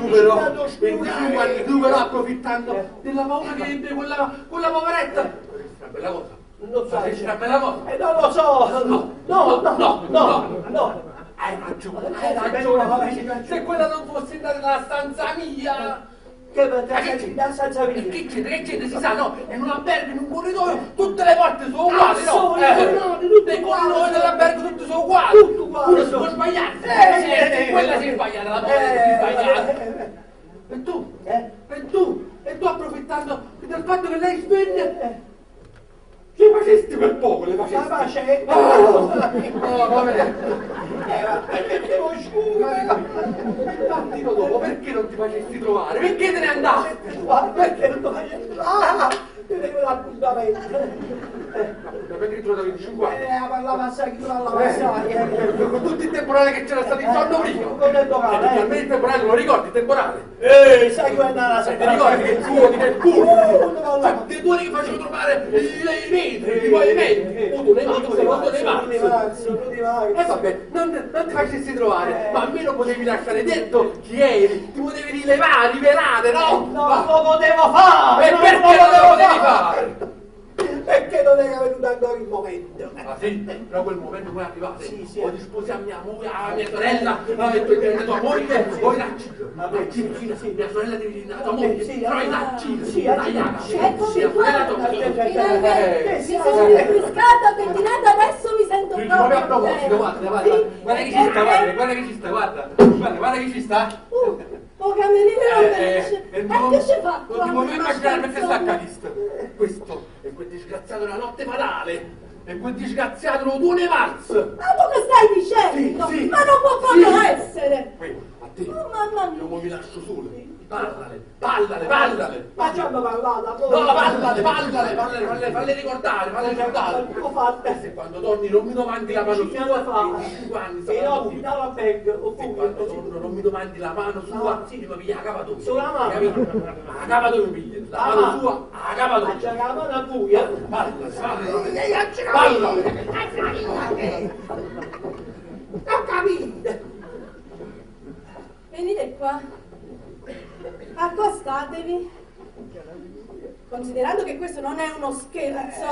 però, 25 anni, tu però approfittando della paura che ebbe quella poveretta. Questa è una bella cosa. Non so. Facessi una bella cosa. Non lo so. No, no, no, no, no. Hai ragione, hai ragione. Se quella non fosse andata nella stanza mia. Che Ma che c'è? la stanza mia? Che c'è? Che c'è? Si sa, no? In un albergo, in un corridoio, tutte le porte sono uguali, no? sono uguali, tutte Nei uguali. corridoi dell'albergo tutte sono uguali. Tutto uguale. Uno si può sbagliare. Sì, quella si è sbagliata, la povera si è sbagliata. E tu? E tu? E tu approfittando del fatto che lei svenne? Le facesti quel poco, le facesti. Ma facesti. Oh, oh, vabbè. Mettevo scusa. Il mattino dopo perché non ti facesti trovare? Perché te ne andasti? Perché non ti facesti Ah, tenevo l'appuntamento. L'appuntamento che trovato 25 anni. Parlava sai chi parlava sai. Con tutto il temporale che c'era stato il giorno prima. Con il temporale, eh. Almeno il temporale, lo ricordi il temporale? Sai come andava la Ti ricordi che tuoni del culo? Cioè, dei tuoni che facevano trovare i vetri, i pavimenti. Uno dei mazzi, uno dei mazzi. E vabbè, non ti facessi trovare, ma almeno potevi lasciare detto chi eri, ti potevi rilevare, rivelare, no? Non lo potevo fare! E non perché lo non lo potevo potevi fare? fare? Perché non era venuto ancora il momento. Ah sì? Però quel momento poi è arrivato. Sì, sì. Ho disposi a mia moglie, a mia sorella, a tua moglie, poi la uccido. La uccido, sì, sì, mia sorella deve diventare tua moglie, Sì, però la uccido, sì, la sì, Iaca. sì, Eccomi Mia qua, sorella tua finalmente mi sono rinfrescata, pettinata, adesso mi sento Sì, proprio a proprio proposito, bene. guarda, guarda, Sì, guarda chi ci sta, guarda, guarda chi ci sta, guarda, guarda, guarda chi ci sta. Oh, cameriere non felice. Eh, E che ci fa Non qua? ti puoi immaginare perché sta Insomma. accadista. Questo è quel disgraziato della notte fatale. È quel disgraziato lo 2 marzo. Ma tu che stai dicendo? Sì, sì. Ma non può proprio Sì. essere! Qui, a te. Oh mamma mia! Io mo mi lascio solo. Parlale, parlale, parlale. Ma già mi parlata poi. No, parlale, parlale, parlale, parlale, falle ricordare, falle ricordare. L'ho fatta. Se quando torni non mi domandi la mano sua, 25 anni, E sarà no, buio. ti dava bag, Se oppure quando torno non mi domandi la mano sua, sì. mi piglia la capa tua. Sulla mano. Capito? La capa tua mi piglia, la La mano mano. sua, la capa tua. Ma c'è la mano a voi, eh. Parla, parla. Eh, Parla. Ho capito. Venite qua. Accostatevi. Considerando che questo non è uno scherzo.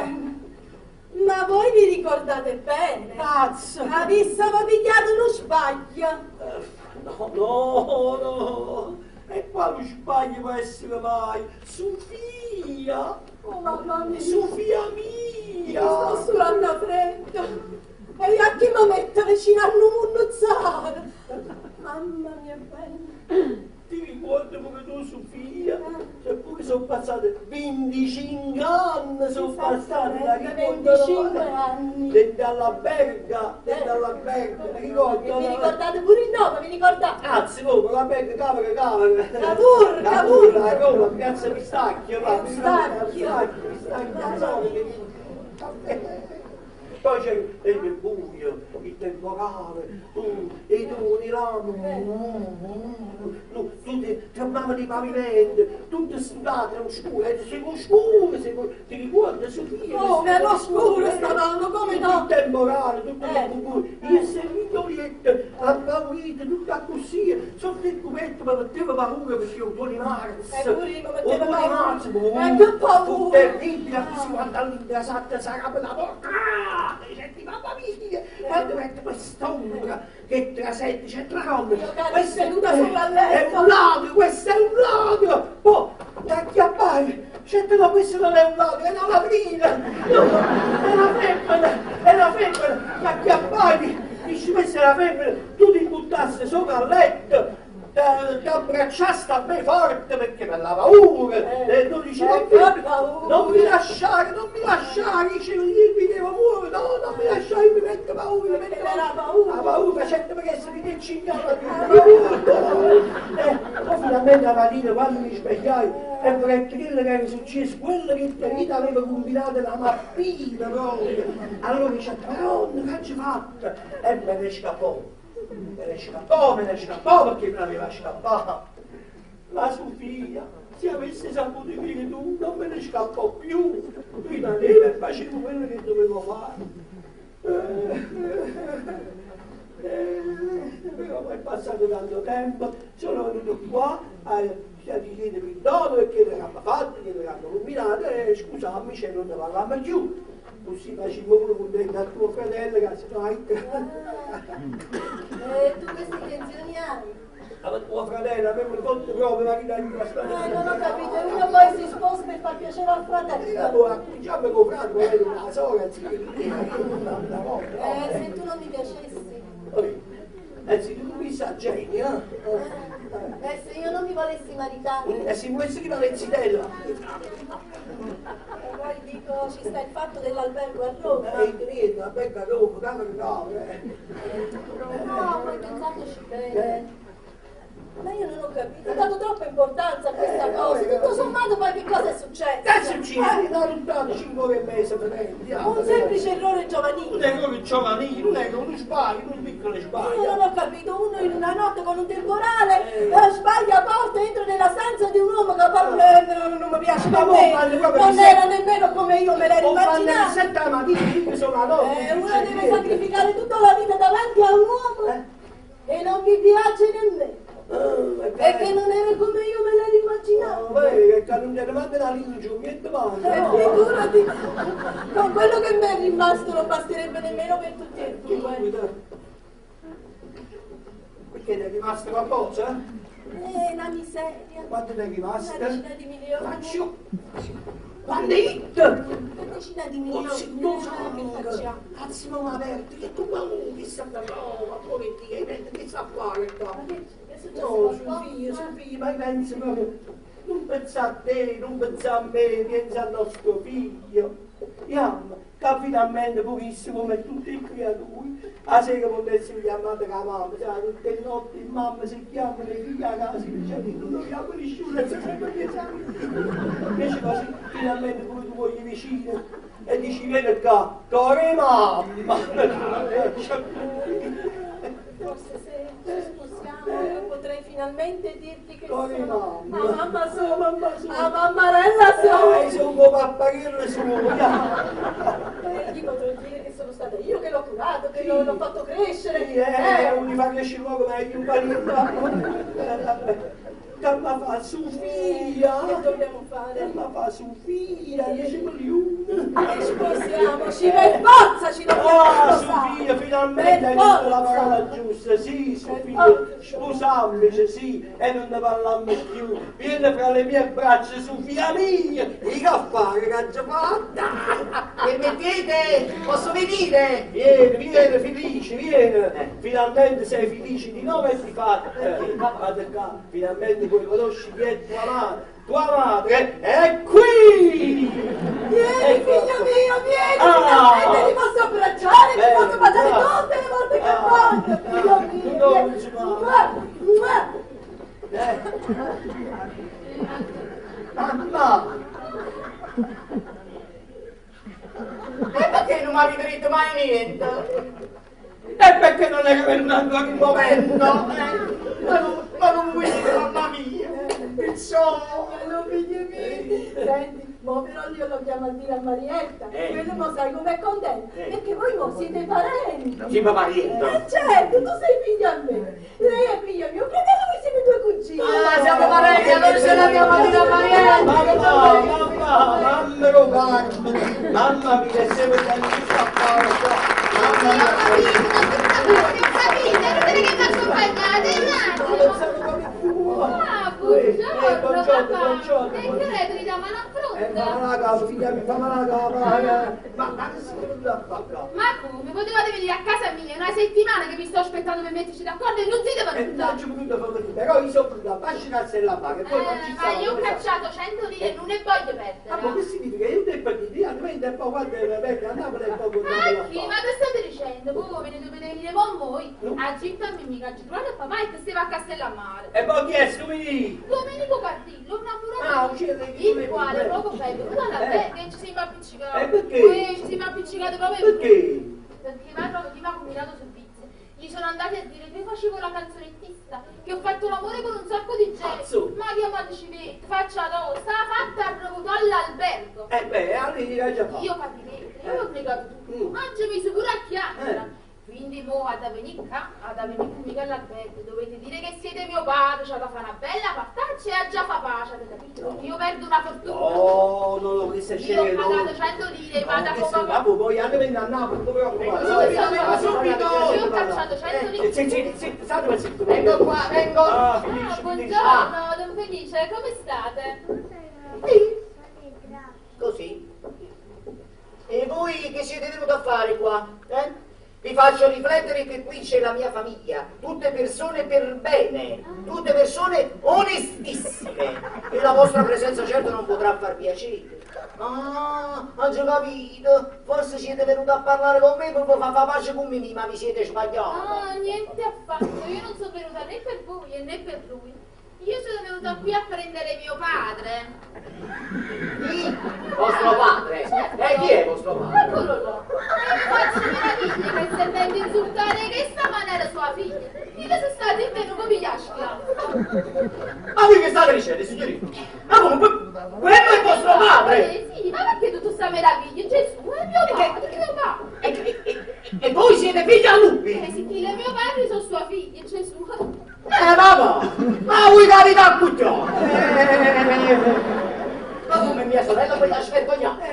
Ma voi vi ricordate bene? Pazzo. Avissimo pigliato uno sbaglio. No, no, no. E quale sbaglio può essere mai? Sofia! Oh mamma mia. Sofia Mi mia! sto sudando freddo. E io a chi mi metto vicino al munnuzzare? Mamma mia bella. Ti ricordi pure tu, Sofia? Seppure sono passati 25 anni, sono passati da che 25 anni. Dalla Berga, dalla Berga, ti ricordi? Vi ricordate pure il nome, vi ricordate? Anzi, come la Berga, Cavere, Cavere. Cavour, Cavour. A Roma, Piazza Pistacchio, là, Pistacchio. Pistacchio, Pistacchio, Pistacchio. Poi c'è il buio, il temporale, tu, i tuoni là, tu, tu tremavano i pavimenti, tutte sudate, erano scure, siamo scure, siamo, ti ricordi, Sofia? Come, allo scuro stavamo, come no? Tutto il temporale, tutto il buio, io seguito letto, impaurito, tutto così, sotto il cubetto mi metteva paura perché io tuoni marzo, E pure io mi mettevo o tuoni paura. marzo, E che paura! fu terribile, così quando all'intrasatta si apre la porta, ah, senti, mamma mia, quando mette quest'ombra che trasente, c'è l'ombra, Io cado questo è seduta sopra il letto. è un ladro, questo è un ladro, poi ti acchiappare, certo no, questo non è un ladro, è una ladrina, no, è una femmina, è una femmina, ti acchiappare, dici questa è una femmina, tu ti buttassi sopra il letto, ti abbracciaste a me forte perché per la paura, e tu dici non che mi, paura. non mi lasciare, non mi lasciare, dice, io mi devo muovere, no, non mi lasciare, mi mette paura, mi mette Perché era paura. La paura, certo perché se mi incinava, poi finalmente la mattina quando mi svegliai e vorrei quello che era successo, quello che io aveva combinato la mappina proprio. Allora dice, Madonna, che ci fatta? E me ne scappò. Me ne scappò, me ne scappò perché me l'aveva scappato. La Sofia, se avesse saputo dire tu, non me ne scappò più. Rimaneva e facevo quello che dovevo fare. Però poi è passato tanto tempo, sono venuto qua a, a chiedere perdono perché l'avevamo fatto, che l'avevamo combinato e scusami se non ne parlavamo più. Così facciamo pure contento a tuo fratello che se no E tu queste intenzioni hai? Ma tuo fratello a me mi fatto proprio la vita di questa Non ho capito, e uno poi si sposa per far piacere al fratello. Allora, accorgiamo con fratello, la sola, sì, una volta. Se tu non mi piacessi. Se tu mi sa genio, eh? Se io non mi volessi maritare. E se volessi rimanere zitella. E poi dico, ci sta il fatto dell'albergo a Roma. Niente, l'albergo a Roma, cavolo, no. No, poi pensandoci bene. Ma io non ho capito, ho dato troppa importanza a questa cosa. Tutto sommato poi che cosa è successo? Che è successo? Da lontano 5 ore e mezza, fratelli. Un semplice errore giovanile. Un errore giovanile, non è uno sbaglio, un piccolo sbaglio. Io non ho capito, uno in una notte con un temporale sbaglia porta, entra nella stanza di un uomo che poi non mi piace per me. Non era nemmeno come io me l'ero immaginato. Alle 7 la mattina, sono la notte. Uno deve sacrificare tutta la vita davanti a un uomo e non mi piace nemmeno. Perché non era come io me l'ero immaginato. No, vedi che non ti manda la linea, niente male. Figurati, con quello che mi è rimasto non basterebbe nemmeno per tutti e due. Perché ti è rimasta qualcosa? Una miseria. Quanto ti è rimasta? Una decina di milioni. Faccio. Quando è it? Una decina di milioni. Non so, cazzo, non aperto, che tu ma che sta da prova, poverino, che sta a fare qua? No, suo figlio, ma pensa proprio, non pensa a te, non pensa a me, pensa al nostro figlio. Iamma, che finalmente pochissimo come tutte le creature, a sera quando essere chiamata la mamma, sai, tutte le notti mamma si chiama le figlie a casa, dice, non chiamo nessuno, è sempre piacere. Invece così, finalmente pure tu voglio vicino e dici, vieni qua, corre mamma! Forse se ci sposiamo io potrei finalmente dirti che sono mamma. La mamma sono, mamma sono. La mammarella sono. Sono un pappagallo sono. Gli potrei dire che sono stata io che l'ho curato, che l'ho fatto crescere. Sì, non mi fa crescere poco meglio un panino. Che ma fa Sofia? Che dobbiamo fare? Che ma fa Sofia? 10 milioni. E sposiamoci, per forza ci dobbiamo Ah, sposare. Sofia, finalmente hai detto la parola giusta. Sì, Sofia, sposammici, sì, e non ne parliamo più. Vieni fra le mie braccia, Sofia mia. E che fare, che ha già fatta? Permettete? Posso venire? Vieni, vieni, felice, vieni. Finalmente sei felice di nome e di fatto. Guarda qua, finalmente puoi conosci chi è tua madre. Tua madre è qui! Vieni, figlio mio, vieni! Ah! Finalmente ti posso abbracciare, ti posso baciare tutte le volte che voglio, figlio mio! No, Mua, mua. Mamma! E perché non mi avete detto mai niente? E perché non era venuto ancora il momento? Ma non vuoi dire mamma mia? Il so! Bello figlio mio! Senti, mo però io lo chiamo a dire a Marietta, quello mo sai com'è contento, perché voi mo siete parenti! Sì, ma Marietta! Certo, tu sei figlio a me, lei è figlia mio fratello, voi siete due cugini! Ah, siamo parenti, allora ce l'abbiamo a dire a Marietta! Mamma, mamma, mamma lo Carmen, mamma mia, sei venuta a fare qua! Mamma mia, ho capito, non che mi accompagnate, un attimo. Ah, buongiorno, papà. E che ora ti dà mano a fronte? Fammi la capa, figlia mia, fammi la capa. Ma che si venuta a fare qua? Ma come? Potevate venire a casa mia, è una settimana che vi sto aspettando per metterci d'accordo e non siete venuti. Non ci potuto fare venire, però io sono venuto a fascinarsi la paga e poi non ci Ma io ho cacciato 100 lire e non ne voglio perdere. Ma che significa? Io devo dire, io e poi quando vengo a Napoli e poi Ma chi? Ma che state dicendo? Voi ve ne dovete venire con voi. A Gitto a Mimica, ci trovate papà e che stava a Castellammare. E poi chi è Domenico? Domenico Cardillo, un innamorato. Ah, il quale poco fa è venuto alla me che ci siamo appiccicati. E perché? Ui, ci siamo appiccicati proprio. Perché? Perché ma chi mi ha combinato servizio. Gli sono andati a dire che io facevo la canzonettista, che ho fatto l'amore con un sacco di gente. Cazzo. Ma chiamate civetta, faccia tosta, fatta a all'albergo. Eh beh, allora l'hai già fatto. Io capirei, io ho negato tutto. Oggi mi sono pure a chiacchiera. Quindi mo ad venire qua, ad venire con mica all'albergo, dovete dire che siete mio padre, c'è da fare una bella partaccia e a già fa pace, avete capito? Io perdo una fortuna. No, no, no, che Io scena ho pagato 100 lire e vado a Vabbè, papà. poi hanno venuto a Napoli, non preoccupare. Subito! Io ho cacciato 100 lire. Sì, sì, sì, state zitto. Vengo qua, vengo. Ah, Ah, finisce, finisce. buongiorno, Don Felice, come state? Così. E voi che siete venuti a fare qua? Eh? Vi faccio riflettere che qui c'è la mia famiglia, tutte persone per bene, tutte persone onestissime. E la vostra presenza certo non potrà far piacere. Ah, ho già capito. Forse siete venuti a parlare con me per far fa pace con Mimì, ma vi siete sbagliati. Ah, niente affatto, io non sono venuta né per voi e né per lui. Io sono venuta qui a prendere mio padre. Chi? Vostro padre? Certo. E chi è vostro padre? Eccolo là. E mi faccio meraviglia che sentendo insultare in questa maniera sua figlia. Io sono stata in meno come gli schiaffo. Ma voi che state dicendo, signorino? Ma comunque, quello è vostro padre! Eh, sì, ma perché tutta questa meraviglia? Gesù, è mio padre, mio padre. E, e- e voi siete figlia a lui? Eh sì, il mio padre sono sua figlia, Gesù. Vabbè! Ma voi carità cucciò! Ma come mia sorella quella svergognata? Sì,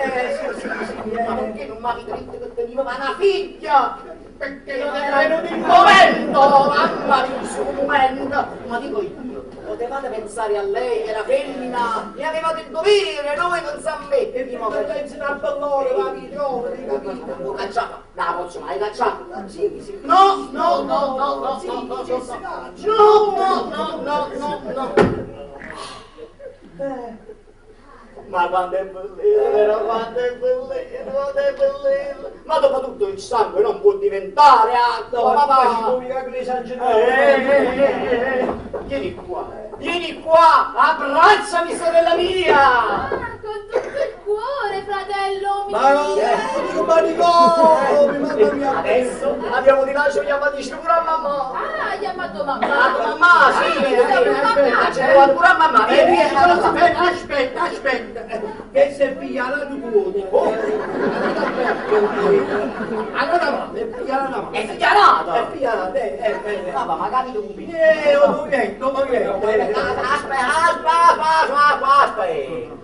sì, sì. Ma perché non mi avete detto che teniva ma una figlia? Perché non era venuto il Eh. momento! Mamma mia, il suo momento! Ma dico io, potevate pensare a lei che era femmina, ne avevate il dovere, noi pensate a me! E prima che pensi una bellora, va mi giovane, capito? Lo cacciava, la posso mai cacciare? Sì, sì. No, no, no, no, no, Sì, no, no, sì, no, si caccia. no, no, no, no, no, no. Ma quanto è bellino, però quanto è bellino, quanto è bellino. Ma dopo tutto il sangue non può diventare acqua, Ma papà. ci muovi anche le San Gennaro. Eh. Vieni qua, vieni qua, abbracciami sorella mia. Ah, con tutto il cuore, fratello mio. Ma no, dico manicomio, mamma mia. Adesso abbiamo di lascio chiamati pure a mamma. Ah, ha chiamato mamma. Ah, mamma, sì, Ah, c'è pure a mamma. Vieni, vieni, Aspetta, aspetta, aspetta. Che si è pigliata tu cuoco. Oh. Allora va, è pigliata la mano. È figliata. È pigliata, Vabbè, ma capito un po'. Oh, movimento, movimento. Aspetta, aspetta, aspetta, aspetta.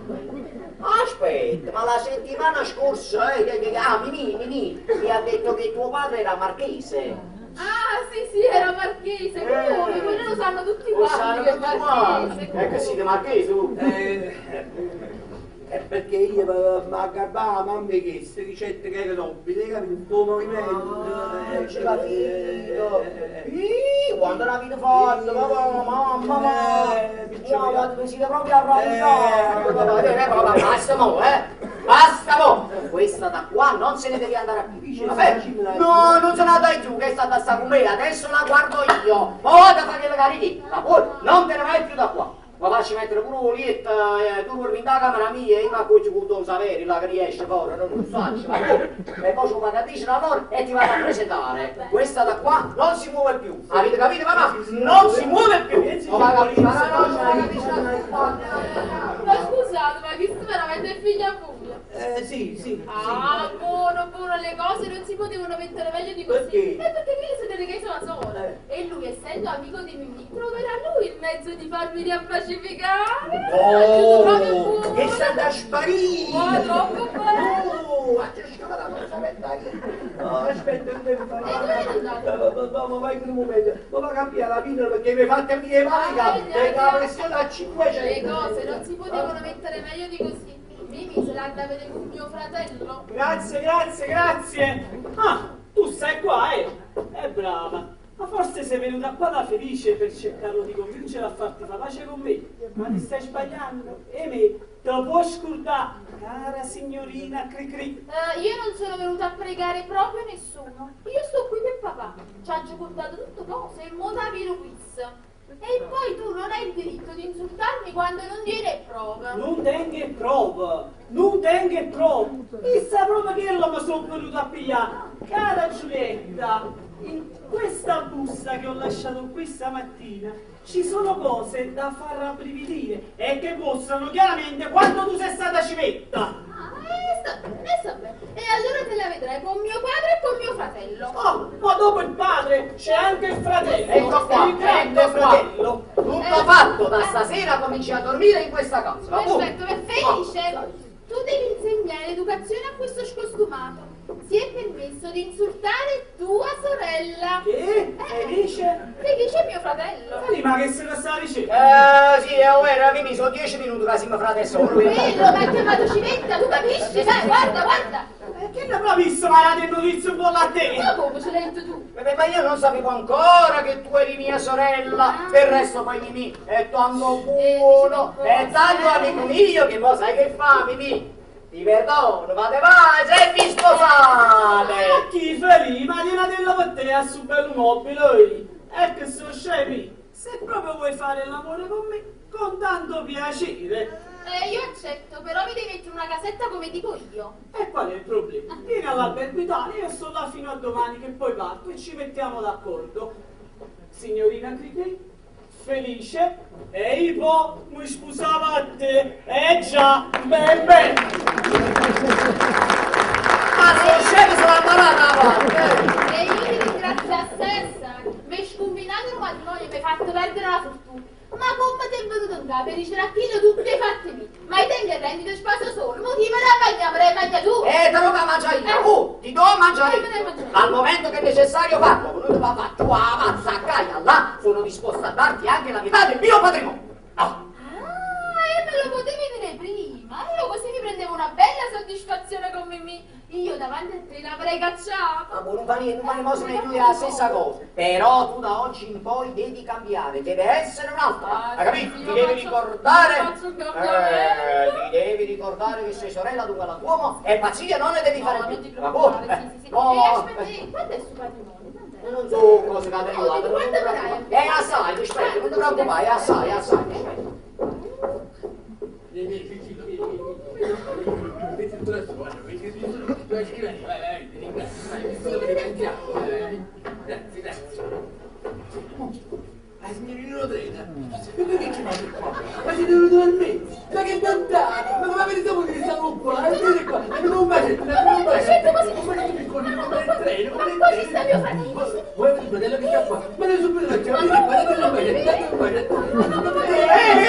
Aspetta, ma la settimana scorsa, ah, Mimì, Mimì, mi ha detto che tuo padre era marchese. Ah, sì, sì, era marchese. Come? Quello lo sanno tutti Lo quanti sanno che è tutti quanti. marchese. Eh, che siete marchese, tu? È perché io mi aggabbavo, mamma mi chiese, ricette che era nobile, capito? Un po' movimento. Non ci capito. Ih, quando l'avete fatto, papà, mamma, mamma. No, ma vi siete proprio arrabbiati. Basta mo, eh. Basta mo. Questa da qua non se ne deve andare più. Vabbè. No, non se la dai tu, che è stata sta con me, adesso la guardo io. Poi da fare le carità, ma poi non te ne vai più da qua. Ma facci mettere pure un lietto, tu dormi in camera mia e io mi accorgo con Don Saveri, là che riesce fuori, non lo faccio. Ma poi, e poi ci vado a dire allora e ti vado a presentare. Questa da qua non si muove più. Avete capito papà? Non si muove più. Ma va a Ma scusate, ma questo veramente è figlia pure. Sì, sì. Ah, buono, buono, le cose non si potevano mettere meglio di così. Perché? Perché qui siete che sono sola. E lui, essendo amico di Mimì, troverà lui il mezzo di farmi riappacificare. Oh, che sta da sparire! Oh, troppo bello! Oh, No, aspetta, non devo fare. E dove è andato? No, ma vai un momento. Ma va a cambiare la vita perché mi hai fatto venire male, Ah, che la pressione a Le 500. cose non si potevano mettere meglio di così. Mimì se l'ha da vedere con mio fratello. Grazie, grazie, grazie. Ah, tu stai qua, eh? È brava. Ma forse sei venuta qua da Felice per cercarlo di convincere a farti fa pace con me. Ma ti stai sbagliando. E me, te lo puoi scordare, cara signorina Cricri. Io non sono venuta a pregare proprio nessuno. Io sto qui per papà. Ci ha già contato tutto cose e mo davvero quiz. E poi tu non hai il diritto di insultarmi quando non tieni prove. Non tengo prove, non tengo prove. Chissà proprio che la mi sono venuta a pigliare. Cara Giulietta, in questa busta che ho lasciato qui stamattina ci sono cose da far rabbrividire e che mostrano chiaramente quanto tu sei stata civetta. Ah, sta bene, sta bene. E allora te la vedrai con mio padre e con mio fratello. Oh, ma dopo il padre c'è anche il fratello. Ecco qua, il grande ecco qua. fratello. Tutto fatto, da stasera cominci a dormire in questa casa. Va Perfetto, per Felice, tu devi l'educazione a questo scostumato. Si è permesso di insultare tua sorella. Che? Felice? Felice è mio fratello. Felice, ma che se ne sta dicendo? Eh sì, è vero, Mimì, sono 10 minuti che siamo frate e sorella. Quello mi ha chiamato civetta, tu capisci? Dai, guarda, guarda. Che ne l'ho visto, ma la notizia un po' a te. Ma come ce l'hai detto tu? Beh, ma io non sapevo ancora che tu eri mia sorella. Del resto poi Mimì è tanto buono, è tanto amico mio che mo sai che fa Mimì? Ti perdono, ma te vai, se vi sposate! Ma chi Felice? Ma di una per te a su bello mobile. È che sono scemi. Se proprio vuoi fare l'amore con me, con tanto piacere. Io accetto, però mi devi mettere una casetta come dico io. E qual è il problema? Vieni all'Albergo Italia, io sto là fino a domani che poi parto e ci mettiamo d'accordo. Signorina Cricri, felice, e io poi mi sposavo a te. Eh già, ben ben. Ma sono scemo, sono ammalata la parte. E io ti ringrazio a stessa. Mi hai scombinato il matrimonio e mi hai fatto perdere la fortuna. Ma come ti è venuto in capo? Dice racchino tutti i fatti miei. Ma io tengo il rendito spaso solo. Mo chi me la mangia? Me la mangia tu? Te lo fa mangiare io. Oh, ti do a mangiare Me la io. mangio. Al momento che è necessario farlo, non va faccio a mazzaccaia là, sono disposto a darti anche la metà del mio patrimonio. Ah, Ah, e me lo potevi dire prima. Io così mi prendevo una bella soddisfazione con Mimì. Io davanti a te l'avrei cacciata. ma buono, non fa niente, non fa niente, mo se ne due è la stessa cosa. Però tu da oggi in poi devi cambiare, deve essere un'altra. Ah, Hai capito? sì, Ti io devi ricordare. faccio un cambiamento. Ti devi ricordare che sei sorella dunque alla tuomo e pazzia non ne devi No, fare non più. ti Va buono? preoccupare, sì, sì, sì. No. E aspetta, quanto è il suo patrimonio? Quant'è? Non so cosa che ha No, dico, quanto avrai? È assai, ti aspetto, non ti preoccupare, è assai, è assai, ti aspetto. Vieni, vieni, Cicillo, vieni, vieni. Metti tutto da solo, metti tutto sulla scrivania, vai, vai, ti ringrazio, vai, visto dove rimangiamo, vai, vai. Grazie, grazie. La signorina Lodrena, ma che ci fate qua? Ma siete venuti per me? Ma che bontà! Ma come avete saputo che stavo qua? E vedete qua, abbiamo un bacetto, abbiamo un bacetto, un bacetto piccolino, come nel treno, come nel Ma poi ci treno. sta mio fratello. Vuoi vedere il fratello che sta qua? Ma noi subito facciamo, vieni qua, date un bacetto, date un bacetto.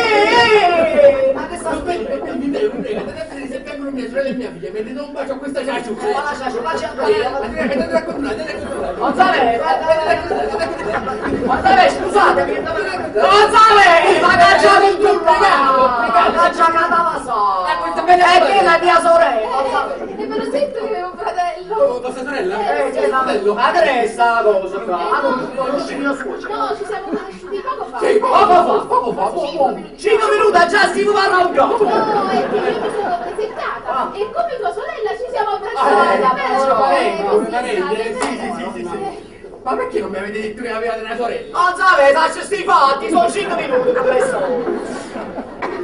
Ehi, ma che sta Non prego, mi prego, mi prego, andate a vedere se vengono mia sorella e mia figlia, mettete un bacio a questa ciaciuca. Ma la ciaciuca, ma c'è Andate a controllare, andate a controllare. Gonzale, Andate a controllare, andate a controllare. Gonzale, scusatemi, Gonzale, ma cacciato il tuo cacciata la so. Questa bella È che è la mia sorella, Gonzale. E me lo sento che è un fratello. Oh, vostra sorella? C'è la Fratello? Ma che è sta cosa qua? Ma non conosci mio suocero? No, ci siamo conosciuti poco fa. Sì, poco fa, poco fa, poco Cinque minuti fa. 5 minuti, già si parla un po'. No, è che io mi sono presentata e come tua sorella ci siamo abbracciate. Ah, Vero? Come Così è parente? stato, Sì, è sì, vero. sì, sì, sì. Ma perché non mi avete detto che avevate una sorella? Gonzale, faccio sti fatti, sono 5 minuti che presto.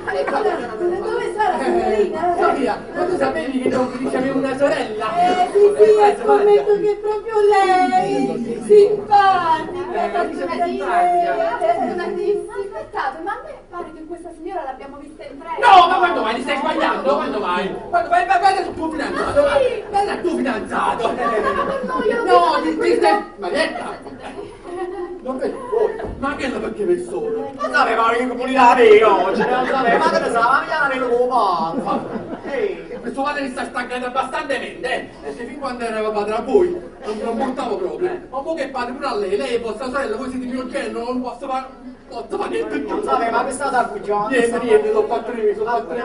Dove sta la signorina? Sofia, ma tu sapevi che Don Felice aveva una sorella? Sì, sì, ho scommetto che è proprio lei. Simpatica, tanto simpatica. carina. Aspettate, ma a me pare che questa signora l'abbiamo vista in treno. No, ma quando mai? Ti stai sbagliando? Quando mai? Quando vai, vai, vai dal tuo fidanzato, vai, vai dal tuo fidanzato. No, io No, ti stai... Marietta! Non per voi, ma che è perché per solo? Non sapeva che comunità io oggi, non sapeva, ma che ne sa, ma mi chiamano come padre. Questo padre mi sta stancando abbastantemente, eh? Perché fin quando era papà tra voi non portavo proprio. Ma mo che padre pure a lei, lei è vostra sorella, voi siete mio genero, non posso fare. Non posso fare niente più. Non sapeva, che sta da cuccione. Niente, niente, l'ho fatto io, sono fatto io.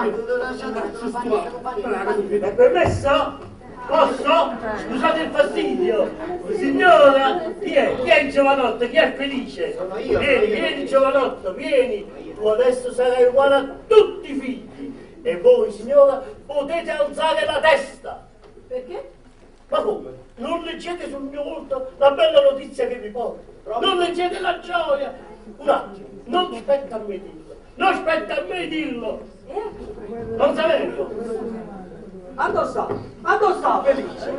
È permesso? Posso? Scusate il fastidio. Signora, chi è? Chi è il giovanotto? Chi è felice? Sono io, Vieni, sono io. vieni giovanotto, vieni. Tu adesso sarai uguale a tutti i figli. E voi, signora, potete alzare la testa. Perché? Ma come? Non leggete sul mio volto la bella notizia che vi porto. Non leggete la gioia. Un attimo, non spetta a me dirlo. Non spetta a me dirlo. Non sapevo. Andò sta? Andò sta, Felice?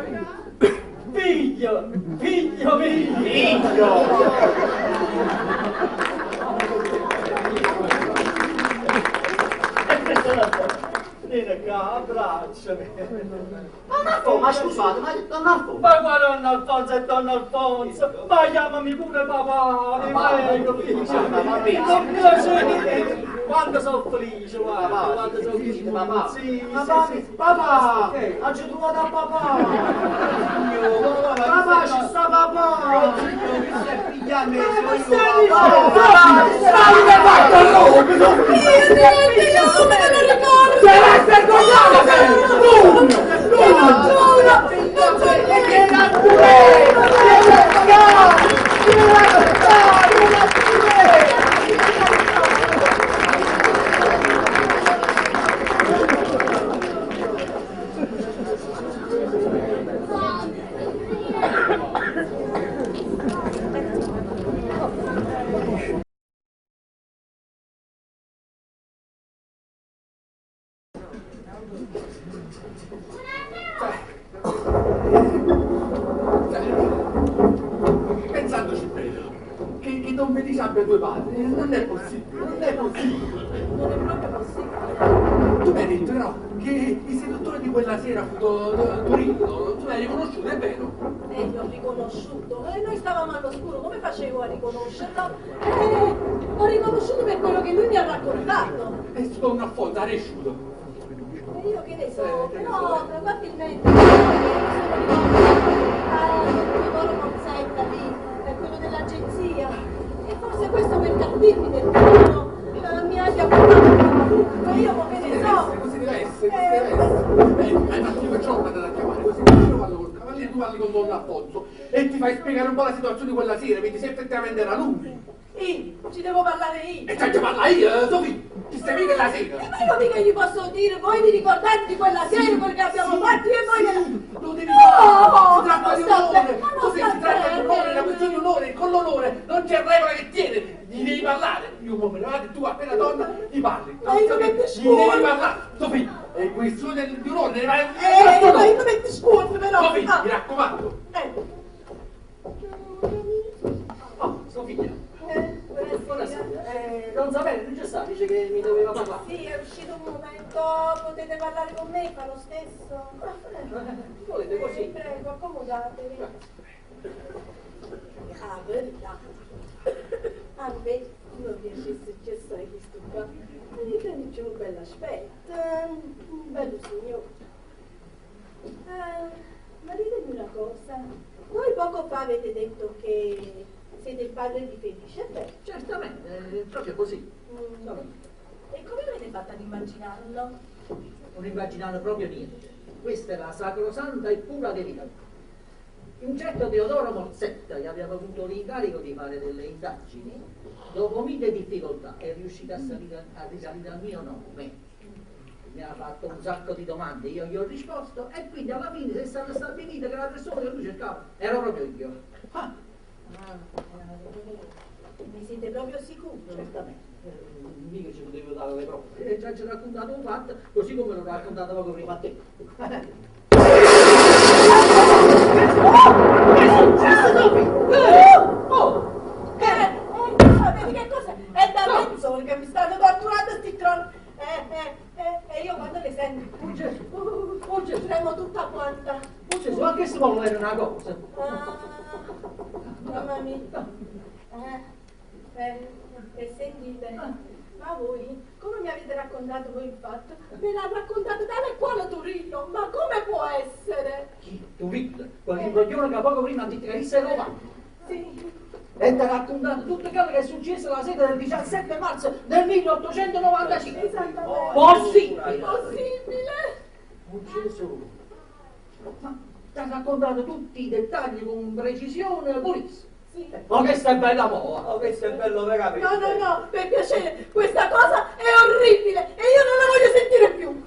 Figlio, figlio mio! Figlio! E questa è la cosa. Vieni qua, abbracciami. Oh, ma scusate, ma Don Alfonso. Ma qua Don Alfonso e Don Alfonso, ma chiamami pure papà, ti prego, figlio. Va bene. Con piacere. Quanto sono felice, guarda, Papà, quanto sì, sono sì, felice. papà. Sì, Papà, sì, sì. papà, Che? ha trovato a papà. Signore, Papà, ci sta papà. Signore, mi stai pigliando, Ma sono io stai papà. dicendo? Io niente, io come me lo ricordo! Se l'hai vergognata te! Tu! Io non giuro, non c'è niente! Pensandoci bene, che Don Felice abbia due padri, non è possibile, non è possibile. Non è proprio possibile. Tu mi hai detto, no, che il seduttore di quella sera fu Turillo, tu l'hai riconosciuto, è vero? L'ho riconosciuto. E noi stavamo all'oscuro, come facevo a riconoscerlo? L'ho riconosciuto per quello che lui mi ha raccontato. E sto Don Alfonso, aresciuto. E io che ne so, Che ne però so, eh. probabilmente io mi sono rivolta a Teodoro Morzetta lì, quello dell'agenzia. E forse questo per carpirmi del tutto mi abbia portato un trucco, io mo che Così ne deve so. essere, così deve essere, così deve essere. Beh, ma infatti io perciò l'ho andata a chiamare, così io parlo col cavaliere, tu parli con Don Alfonso e ti fai spiegare un po' la situazione di quella sera, vedi se effettivamente era lui. Io, ci devo parlare io. E ci parla io, Sofì, ci stai mica la sera. E ma io mica gli posso dire, voi vi ricordate di quella sera, quel che abbiamo fatto, io e voi Sì, lo devi No, fare, si tratta di non sta onore, bene, ma non Sofì, sta si tratta di bene. onore, è una questione di onore, con l'onore non c'è regola che tiene, gli devi parlare, io mo me ne vado e tu appena torna gli parli. Ma io Sofì, mi gli devi scuso. parlare, Sofì, è questione di onore, devi fare Ma io mi scuso però. Sofì, Ah, mi raccomando. Oh, Sofia. Buonasera. Buonasera. Non sapere, non c'è sta, dice che mi doveva parlare. Sì, è uscito un momento, potete parlare con me, fa lo stesso. Volete così? Prego, accomodatevi. Ah, verità. A me non piacesse successo questo qua. Mi c'è un bel aspetto, un bello signore. Ma ditemi una cosa, voi poco fa avete detto che siete il padre di Felice, è vero? Certamente, è proprio così. E come avete fatto ad immaginarlo? Non immaginavo proprio niente. Questa è la sacrosanta e pura verità. Un certo Teodoro Morzetta, che aveva avuto l'incarico di fare delle indagini, dopo mille difficoltà è riuscito a risalire al mio nome. Mi ha fatto un sacco di domande, io gli ho risposto e quindi alla fine si è stato stabilito che la persona che lui cercava ero proprio io. Ah, ne siete proprio sicuro? Certamente, mica ci potevo dare le prove. Già ci ho raccontato un fatto, così come l'ho raccontato poco prima a te. Vedi che cos'è? È da mezz'ora che mi stanno torturando sti troll. E io quando le sento, Oh Gesù, tremo tutta quanta. oh Gesù, anche se vuole era una cosa. Ah, mamma mia. E sentite, ma voi, come mi avete raccontato voi il fatto? Me l'ha raccontato tale e quale Turillo, ma come può essere? Chi? Turillo? Quell'imbroglione che poco prima ha detto che si era Sì. E ti ha raccontato tutto quello che è successo la sera del 17 marzo del 1895. Esattamente. Possibile! Possibile! Oh Gesù! Ma ti ha raccontato tutti i dettagli con precisione purissima. Sì. Ma questa è bella moa! Oh, questo è bello veramente. No, no, no, per piacere, questa cosa è orribile e io non la voglio sentire più.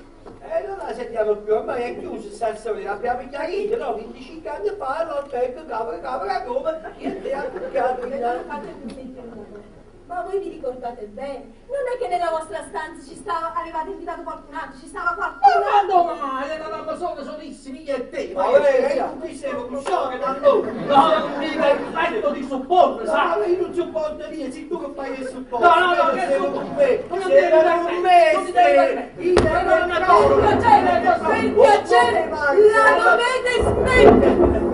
Non la sentiamo più, ormai è chiusa sta storia, l'abbiamo chiarito, no? 25 anni fa, non tengo cavolo, cavolo, come, niente, ha picchiato. Fatemi sentire una cosa. Ma voi vi ricordate bene? Non è che nella vostra stanza ci stava, avevate invitato qualcun altro, ci stava qualcuno? Ma quando mai? Eravamo solo solissimi io e te! Ma che tu qui sei un sciocco da allora? No, mi permetto di supporre, No, sai? ma io non supporto niente, sei tu che fai il supporto. No, no, no, che sei supporto? con me, Non sei devi con permettere, me, non ti devi permettere. sei- Ma non è Per piacere, per piacere, la dovete smettere!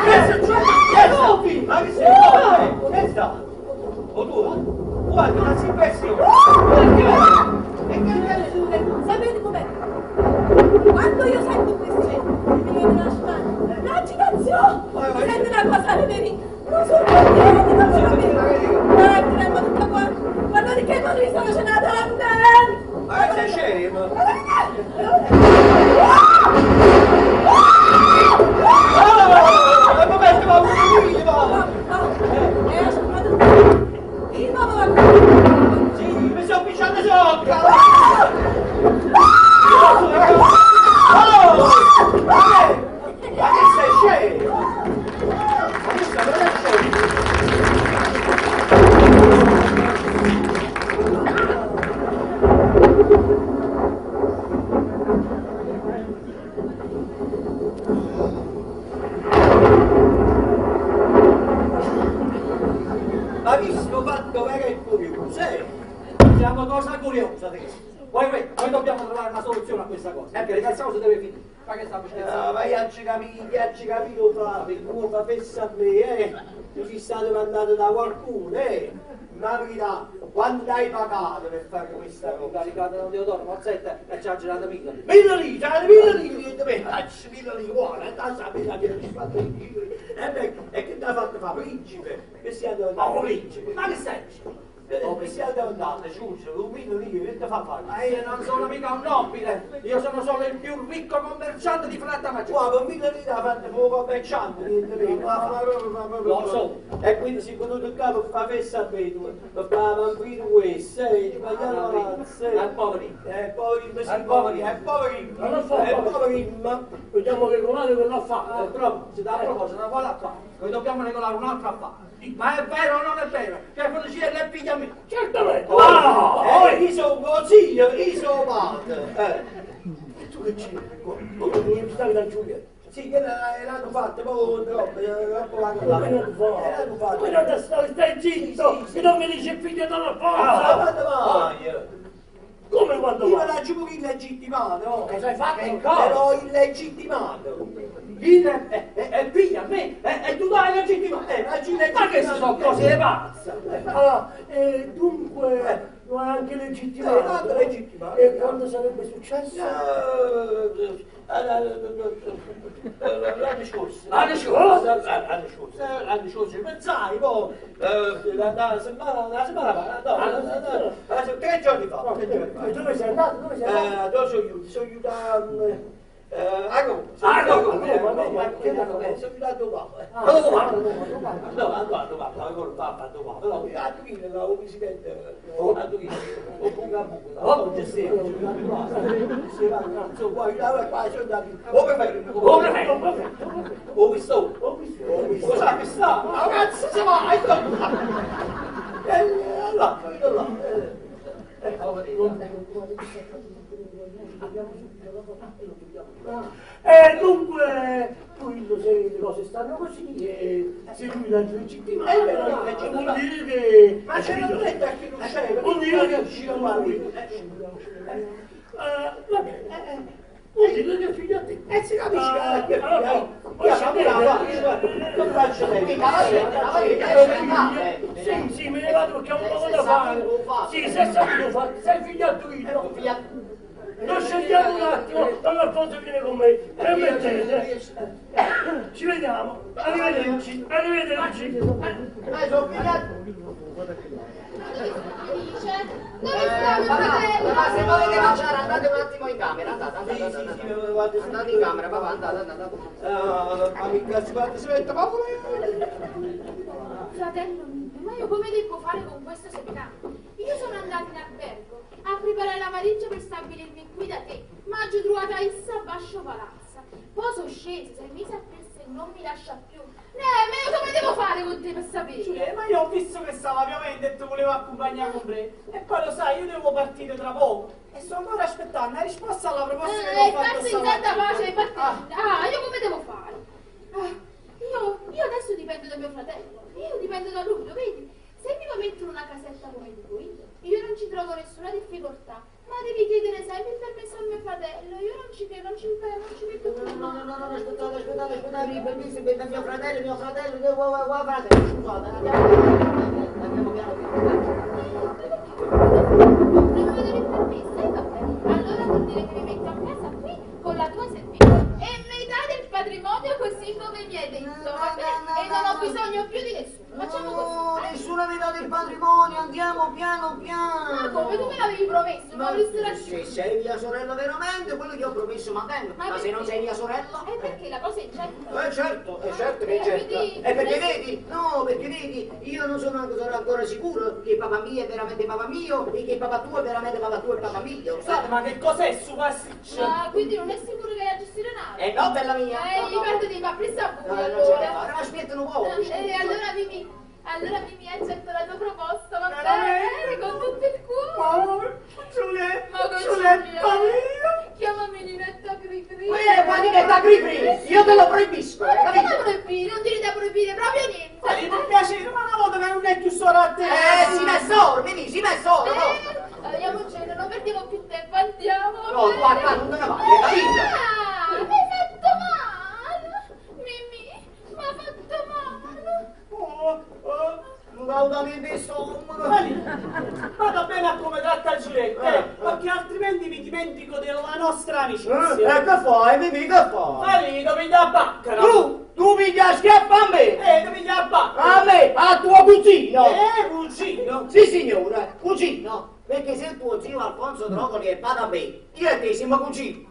Che è successo? Ma che sei? Che sta? O tu? Guarda, una impressione. Sapete com'è? Quando io sento questi mi viene una smania, un'agitazione, mi sento una cosa di non so niente, non so niente. Tremo tutta quanta. Ma perché non mi sono cenata la Ma che sei scemo? Sì, mi sono pisciato sopra! Oh! Ma che sei scemo? Ma che sei veramente scemo? Ma visto fatto vera e curioso, eh? Siamo cosa curiosa adesso. Poi, poi, noi dobbiamo trovare una soluzione a questa cosa. Perché questa cosa deve finire. Ma che stiamo scherzando? Ah, ma io ci capito, io ci capito, Flavio, tu fa pensa a me, eh? Tu sei stato mandato da qualcuno, eh? Ma verità, quanto hai pagato per fare questa cosa? Caricato da Teodoro, mozzetta e ci ha girato mille. Mille lire, cioè, mille lire, beh, cazzo, mille lire, guarda, tanto sapete che non fatto i giri. E beh, e che ti ha fatto fare? Principe? Che sei andato Ma principe, ma che stai dicendo? Che sei andato, scusa, un mille lire, che ti fa fare? Ma io non sono mica un nobile, io sono solo il più ricco commerciante di Fratta Maggiore. Guarda, un mille lire ha fatto poco commerciante, niente meno. Lo so. E quindi si è venuto il capo per fare festa a me, tu, per fare vampiro questo, sbagliato la È poverino. È poverino, sì, È poverino. è poverino, Non lo so, è poverino. Dobbiamo regolare quell'affare. Però, si dà a proposito, una cosa qua, noi dobbiamo regolare un altro affare. Ma è vero o non è vero? Che Felice è figlia mia. Certamente! Oh, io sono zio, io sono padre. E tu che c'entri qua? Ma tu devi stare da Giulietta. Sì, che l'hanno fatto, poi troppo, troppo Come l'hanno l'hanno fatto? fatto. Come non stai, stai zitto! Che non mi dice figlio dalla Ah, forza! quando mai? Come quando Io vai? la pure illegittimato, no? Cosa hai fatto? Che cosa? Ero illegittimato. Il è figlia a me, e tu dai legittimato. Ma Ma che sono cose di pazza? Ah, e dunque lo hai anche legittimato. L'ho anche legittimato. E quando sarebbe successo? L'anno scorso. L'anno scorso? L'anno scorso. L'anno scorso. Pensai, poi, la settimana, la settimana fa, no, no, tre giorni fa. Tre giorni fa. E dove sei andato? Dove sei andato? Dove sono iuto? Sono iuto a Roma. A Roma, Sono a Roma, a Roma. Sono iuto a Roma. Ah, A Roma. a Roma, a Roma. No, a Roma, a Roma, a Roma, a Roma, però a Torino, la presidente, a Torino, o buca a buca, no, c'è sempre, insomma, qua sono andato, o prefetto, O prefetto, o prefetto, o visto, o visto. o visto, sa che sta, ma cazzo se va, allora, là, E dunque, tu se le cose stanno così, e se lui l'ha legittimato, Eh, beh, l'ha legittimato. vuol dire che... Ma c'era un letto che non c'era, Vuol dire che usciva lui. Va bene, vuol dire che è figlio a te. E si capisce Ah, che allora, io poi la faccio, non faccio lei. Sì, sì, me ne vado perché ho un po' da fare. Sì, se saputo fare, sei figlio a Tuino. Lo scegliamo un attimo, Don Alfonso viene con me. Permettete. Ci vediamo. Arrivederci, arrivederci. Ma sono figliato. Felice, dove sta mio Papà, fratello? papà, se volete mangiare andate un attimo in camera, andate, andate, andate. Andate in camera, papà, andate, andate. Ma mi cazzo, quando si mette paura. Fratello mio, ma io come devo fare con questo seccante? Io sono andata in albergo a preparare la valigia per stabilirmi qui da te, ma ho trovato Issa a bascio palazzo. Poi sono scesa, si è messa appresso e non mi lascia più. Ne, ma io come devo fare con te per sapere? Giulia, ma io ho visto che stava piovendo e ti volevo accompagnare con me. E poi lo sai, io devo partire tra poco. E sto ancora aspettando la risposta alla proposta che E ho fatto parto in santa pace e stamattina. parti. Ah, io come devo fare? Ah, io adesso dipendo da mio fratello, io dipendo da lui, lo vedi? Se mi lo metto in una casetta come lui, io non ci trovo nessuna difficoltà, ma devi chiedere sempre il permesso a mio fratello, io non ci credo, non ci, non ci metto più No, no, mano. no, no, aspettate, aspettate, aspettate, il permesso per mio fratello, mio fratello, guarda, guarda, fratello, scusate, andiamo, andiamo piano piano. dire che mi metto a casa qui con la tua servitù e metà del patrimonio così come mi hai detto, va bene? E non ho bisogno più di nessuno. Facciamo No, così. eh? nessuna metà del patrimonio, andiamo piano piano. Ma come? Tu me l'avevi promesso, ma avresti Se lasciato. sei mia sorella veramente, quello che ho promesso mantengo. Ma Ma se perché? non sei mia sorella? E perché la cosa è certa? Certo, è certo che è Eh, certo. quindi- E perché vedi? No, perché vedi, io non sono ancora sicuro che papà mio è veramente papà mio e che papà tuo è veramente papà tuo e papà mio. Senti, ma che cos'è su pasticcio? Ma quindi non è sicuro che la gestire nave? Eh no, bella mia. No, Io no. parto di ma presso a No, voi non c'è da allora. fare, ma aspetta un po'. E allora Mimì, allora Mimì accetto la tua proposta, va bene, con tutto il cuore. Giulietta, Ma con Giulietta Giulietta. mia! Chiamami Ninetta Cricri. Quella qua diventa Cricri, io te lo proibisco, Ma eh, perché da capito? proibire? Non ti da proibire proprio niente. Fai per piacere, ma una volta che non è più solo a te! Si ma soro, Mimì, si ma soro, no? Andiamocene, non perdiamo più tempo, andiamo. va No, tu a bene? casa non te ne vai, hai capito? Ah, mi hai fatto male. Mimì, mi ha fatto male. Oh, oh. Gaudamente stomaco. Vali, vada bene a come tratta Giulietta, Eh, perché altrimenti mi dimentico della nostra amicizia. E che fai, Mimì, che fai? Vali, dove da baccara? Tu, tu mi schiaffa a me! Dove da baccara? A me, a tuo cugino! Cugino! Sì, signore, cugino! Perché se il tuo zio Alfonso Trocoli è padre a me, io e te siamo cugini.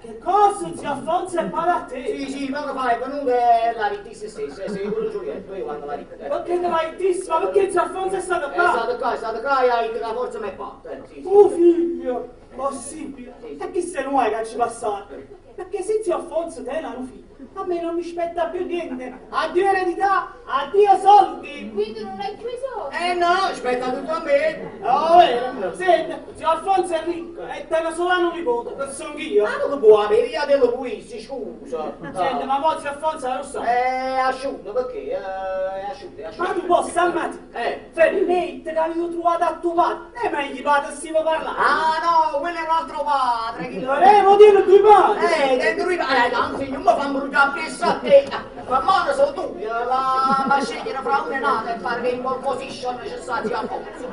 Che cosa, zio Alfonso è padre a te? Sì, sì, ma che fai? Comunque la rittissa stessa, sei pure Giulietto, io quando la ritta. Perché te l'hai detto? Ma perché zio Alfonso è stato È qua? stato qua, è stato qua e hai detto che forza mi è fatta. Sì, sì. Oh figlio, possibile? Sì, sì. E chi se ne che ci passate? Perché se zio Alfonso te l'hanno figlio, a me non mi spetta più niente. Addio eredità, addio soldi. Quindi non hai più i soldi. Eh no, aspetta tutto a me. Oh, vero? Senti, zio Alfonso è ricco e te ne solo un nipote, che sono io. Ma non può avere, io te lo puoi, scusa. Senti, ma mo zio Alfonso lo so. È asciutto perché? È asciutto, è asciutto. Ma tu posso stamattina? Felice, che avevo trovato a tuo padre. E ma gli padre si può parlare. Ah no, quello è un altro padre. Chi... Mo dillo due padri. Dentro i padri, anzi, non mi fa bruciare presso a te. Ma mo sono tu, la, ma scegliere fra uno e l'altro e fare che in pole position c'è sta zio Alfonso.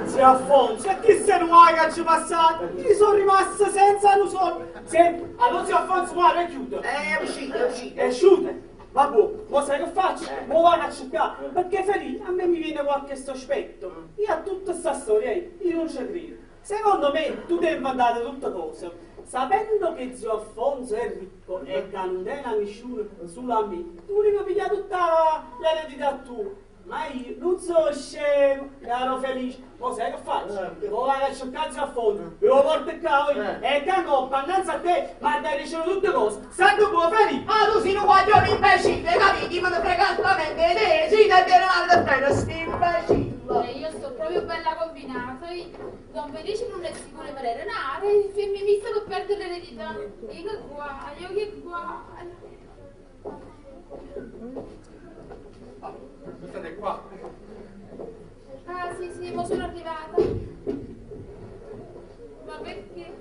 Zio Alfonso, e chi se ne va che ci passato? Io sono rimasto senza un soldo. Senti, allora zio Alfonso guarda è chiuso. È uscito, è uscito. È uscito. Vabbè, mo sai che faccio? Mo vado a cercare, perché Felice a me mi viene qualche sospetto. Io a tutta questa storia io non ci credo. Secondo me tu ti hai inventato tutte cose. Sapendo che zio Alfonso è ricco e che non tiene a nessuno sulla me, tu volevi pigliare tutta l'eredità tua. Ma io non sono scemo, caro Felice. Mo sai che faccio? Mo vado a cercare zio Alfonso, me lo porto qua e che coppa, innanzi a te, ma dai ricevuto tutte cose. Sai che può Felice? Ah, tu sei un guaglione imbecille, capiti? Me ne frega altamente te, sì, da bere l'altra frega, sti imbecille. E io sto proprio bella combinata. Don Felice non è sicuro per renare, se mi visto che perde l'eredità. Io che guaio, che guaio. Ah, state qua. Ah sì, sì, mo sono arrivata. Ma perché?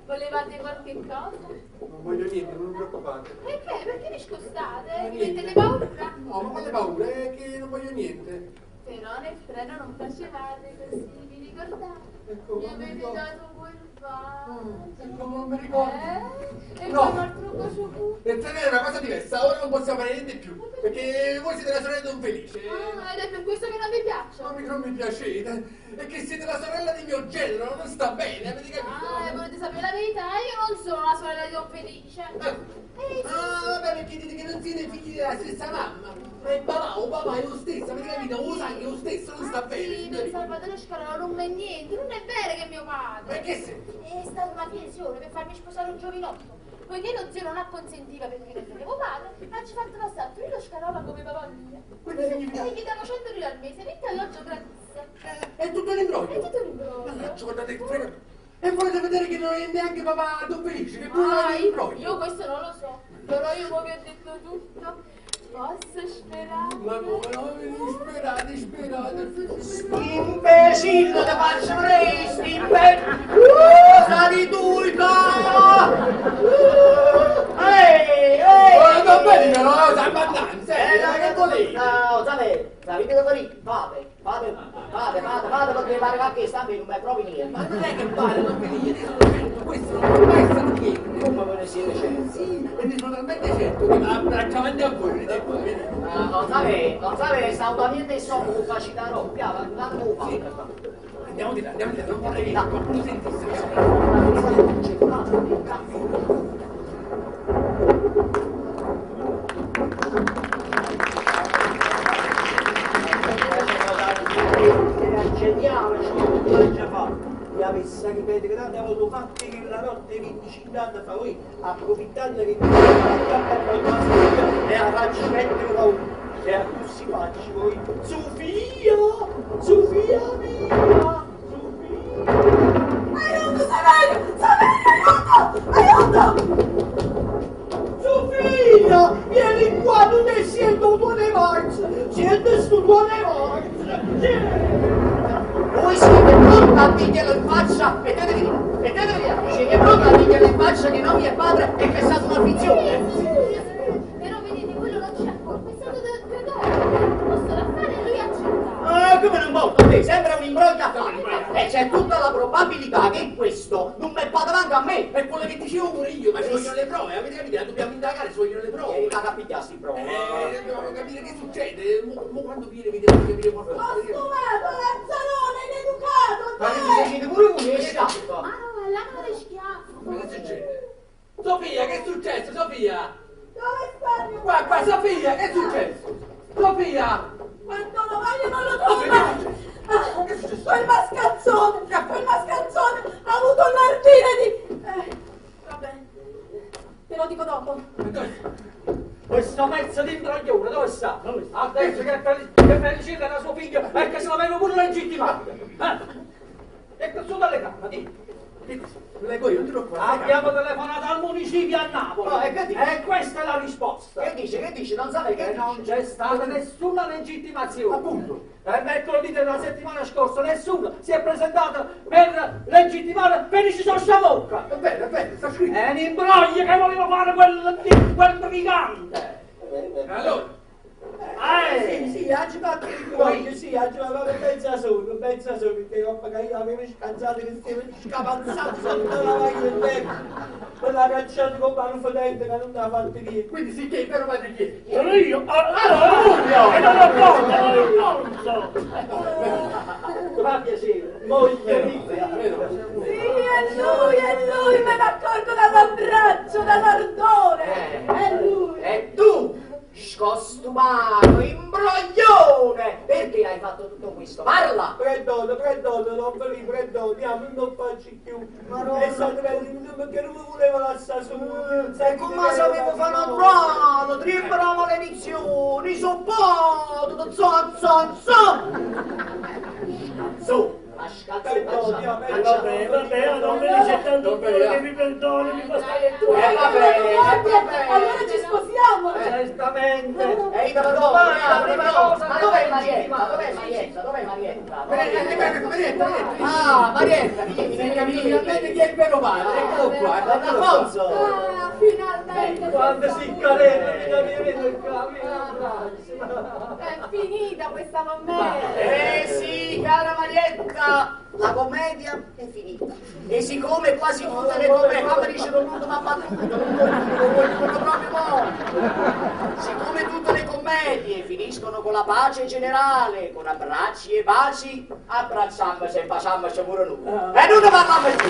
Volevate qualche cosa? Non voglio niente, non vi preoccupate. Perché? Perché vi scostate? Vi Niente. mettete paura? No, ma quale paura? È che non voglio niente. Però nel treno non facevate così, vi ricordate? Ecco, Mi non mi avete ricordo. dato quel bacio. Ecco, non mi ricordo. Eh? E No. poi un altro bacio pure. Nel treno è una cosa diversa, ora non possiamo fare niente più, perché voi siete la sorella di Don Felice. Ah, ed è per questo che non vi piaccio. Non mi piacete, è che siete la sorella di mio genero, non sta bene, avete capito? Ah, e volete sapere la verità? Io non sono la sorella di Don Felice. Eh. Ah, vabbè, perché dite che non siete figli della stessa mamma, ma il papà o papà è lo stesso, avete capito? O sangue è lo stesso, non sta bene, Sì, signori. Don Salvatore Scarola non è niente, non è vero che è mio padre. Ma che senso? È stata una finzione per farmi sposare un giovinotto. Poiché lo zio non acconsentiva perché non tenevo padre, ha ci fatto passare Tullio Scarola come papà mio. Quindi significa... E gli davo 100 lire al mese, vitto e alloggio gratis. È tutto un imbroglio. È tutto un imbroglio. Mannaggia, guardate che frega. E volete vedere che non è neanche papà Don Felice, che pure Ah, è un imbroglio. io questo non lo so, però io mo vi ho detto tutto. Posso sperare? Ma come no? Sperate, sperate. Imbecille, te faccio presto, imbecille. Cosa di tu, Ehi, ehi! Oh, va bene, però, salvandanza, No, che volete? No, sapete, sapete che volete? Fate, fate, fate, fate, fate, perché pare che sta bene, non mi provi niente. Ma non è che pare, Don Felice, io sono certo, questo non sì, e ne sono talmente certo che abbracciamo anche a voi, venite qua, venite. Ah, non sape, non sape, salutamente e so come facci da roba, va, va, come fa. Andiamo di là, andiamo di là, non vorrei che qualcuno sentisse. Era geniale, cioè, che già fatto. Mi avesse a ripetere tante volte, ho fatto che la notte 25 anni fa voi, approfittando che mi e la faccio mettere la U. E a così faccio voi. Sofia! Sofia mia! Sofia! Aiuto, Saverio! Saverio, aiuto! Aiuto! Sofia! Vieni qua, non ne sento tuo ne marzo! Sento sto tuo ne marzo! Voi siete pronti a dirglielo in faccia, mettetevi via, mettetevi via. Siete pronti a dirglielo in faccia che non mi è padre e che è stata una finzione. Però vedete, quello non c'è ancora, è stato del proposto l'affare e lui ha accettato. Ah, come non molto, te, sembra un imbroglio a fare. E c'è tutta la probabilità che questo non mi fa davanti a me. E quello che dicevo pure io, ma ci vogliono le prove, avete capito? La dobbiamo indagare, ci vogliono le prove. E la capigliassi prove. Dobbiamo capire che succede. Mo, mo quando viene mi devo capire qualcosa. Costumato, lazzarone, ineducato, Ma che te! siete pure voi, che schiaffo. Ah, l'hanno di schiaffo. Ma che succede? Sofia, che è successo, Sofia? Dove sta mio Qua, qua, Sofia, che è successo? Sofia! Quando lo voglio non lo trovo mai! Ah, quel mascalzone, quel mascalzone ha avuto l'ardire di... vabbè, te lo dico dopo. Questo mezzo di imbroglione dove sta? Adesso che, che Felicetta era suo figlio e che se l'aveva pure legittimato. Eh? E che su telecamera, di. Lo leggo io, non ti preoccupare. Abbiamo telefonato al municipio a Napoli. Oh, e che dice? E questa è la risposta. Che dice, che dice, non sa che Che non dice. c'è stata nessuna legittimazione. Appunto. E mercoledì della settimana scorsa nessuno si è presentato per legittimare Felice Sciamocca. È vero, è vero, sta scritto. È un imbroglio che voleva fare quel brigante. Allora, Eh. Sì, sì, oggi fatto il cuoio, sì, oggi ma pensa solo, pensa solo, perché io avevo scansato che stavo scapazzato sotto la macchina del tempo. Me l'ha cacciato con mano fedente che non ha fatto niente. quindi sì che è il vero padre chi è? Sono io! Ah, e non ho porto, non ho porto! Ti fa piacere. Moglie mia. Sì, è lui, me ne accorgo dall'abbraccio, dall'ardore. È lui. E tu, scostumato, imbroglione, perché hai fatto tutto questo? Parla! Perdono, perdono, non per perdono, io non faccio più. E sono venuto perché non mi voleva lasciare solo. E come sapevo fare naturale, tripla maledizione, sopporto, zon, zon, zon! Su, ma scazzo, Perdono, E vabbè, vabbè, non me dice tanto bene che mi perdoni, mi fa stare tu. Eh, vabbè, vabbè. Allora ci sposiamo. Certamente. E io te lo do, Domani la prima cosa Ma che dov'è devo Marietta? Dov'è Marietta? Dov'è Marietta? Marietta, Marietta, Marietta. Ah, Marietta, vieni, Si è vieni, capito vieni. finalmente chi è il vero padre, eccolo qua. Don Alfonso! Ah, finalmente. Quando si caretta, mi vedo il cammino. È finita questa commedia. Eh sì, cara Marietta, la commedia è finita. E siccome quasi tutte le commedie, fammi dice l'ultima battuta, non voglio quello proprio mo. Siccome tutte le commedie finiscono con la pace generale, con abbracci e baci, abbracciamoci e baciamoci pure noi. E non ne parliamo più.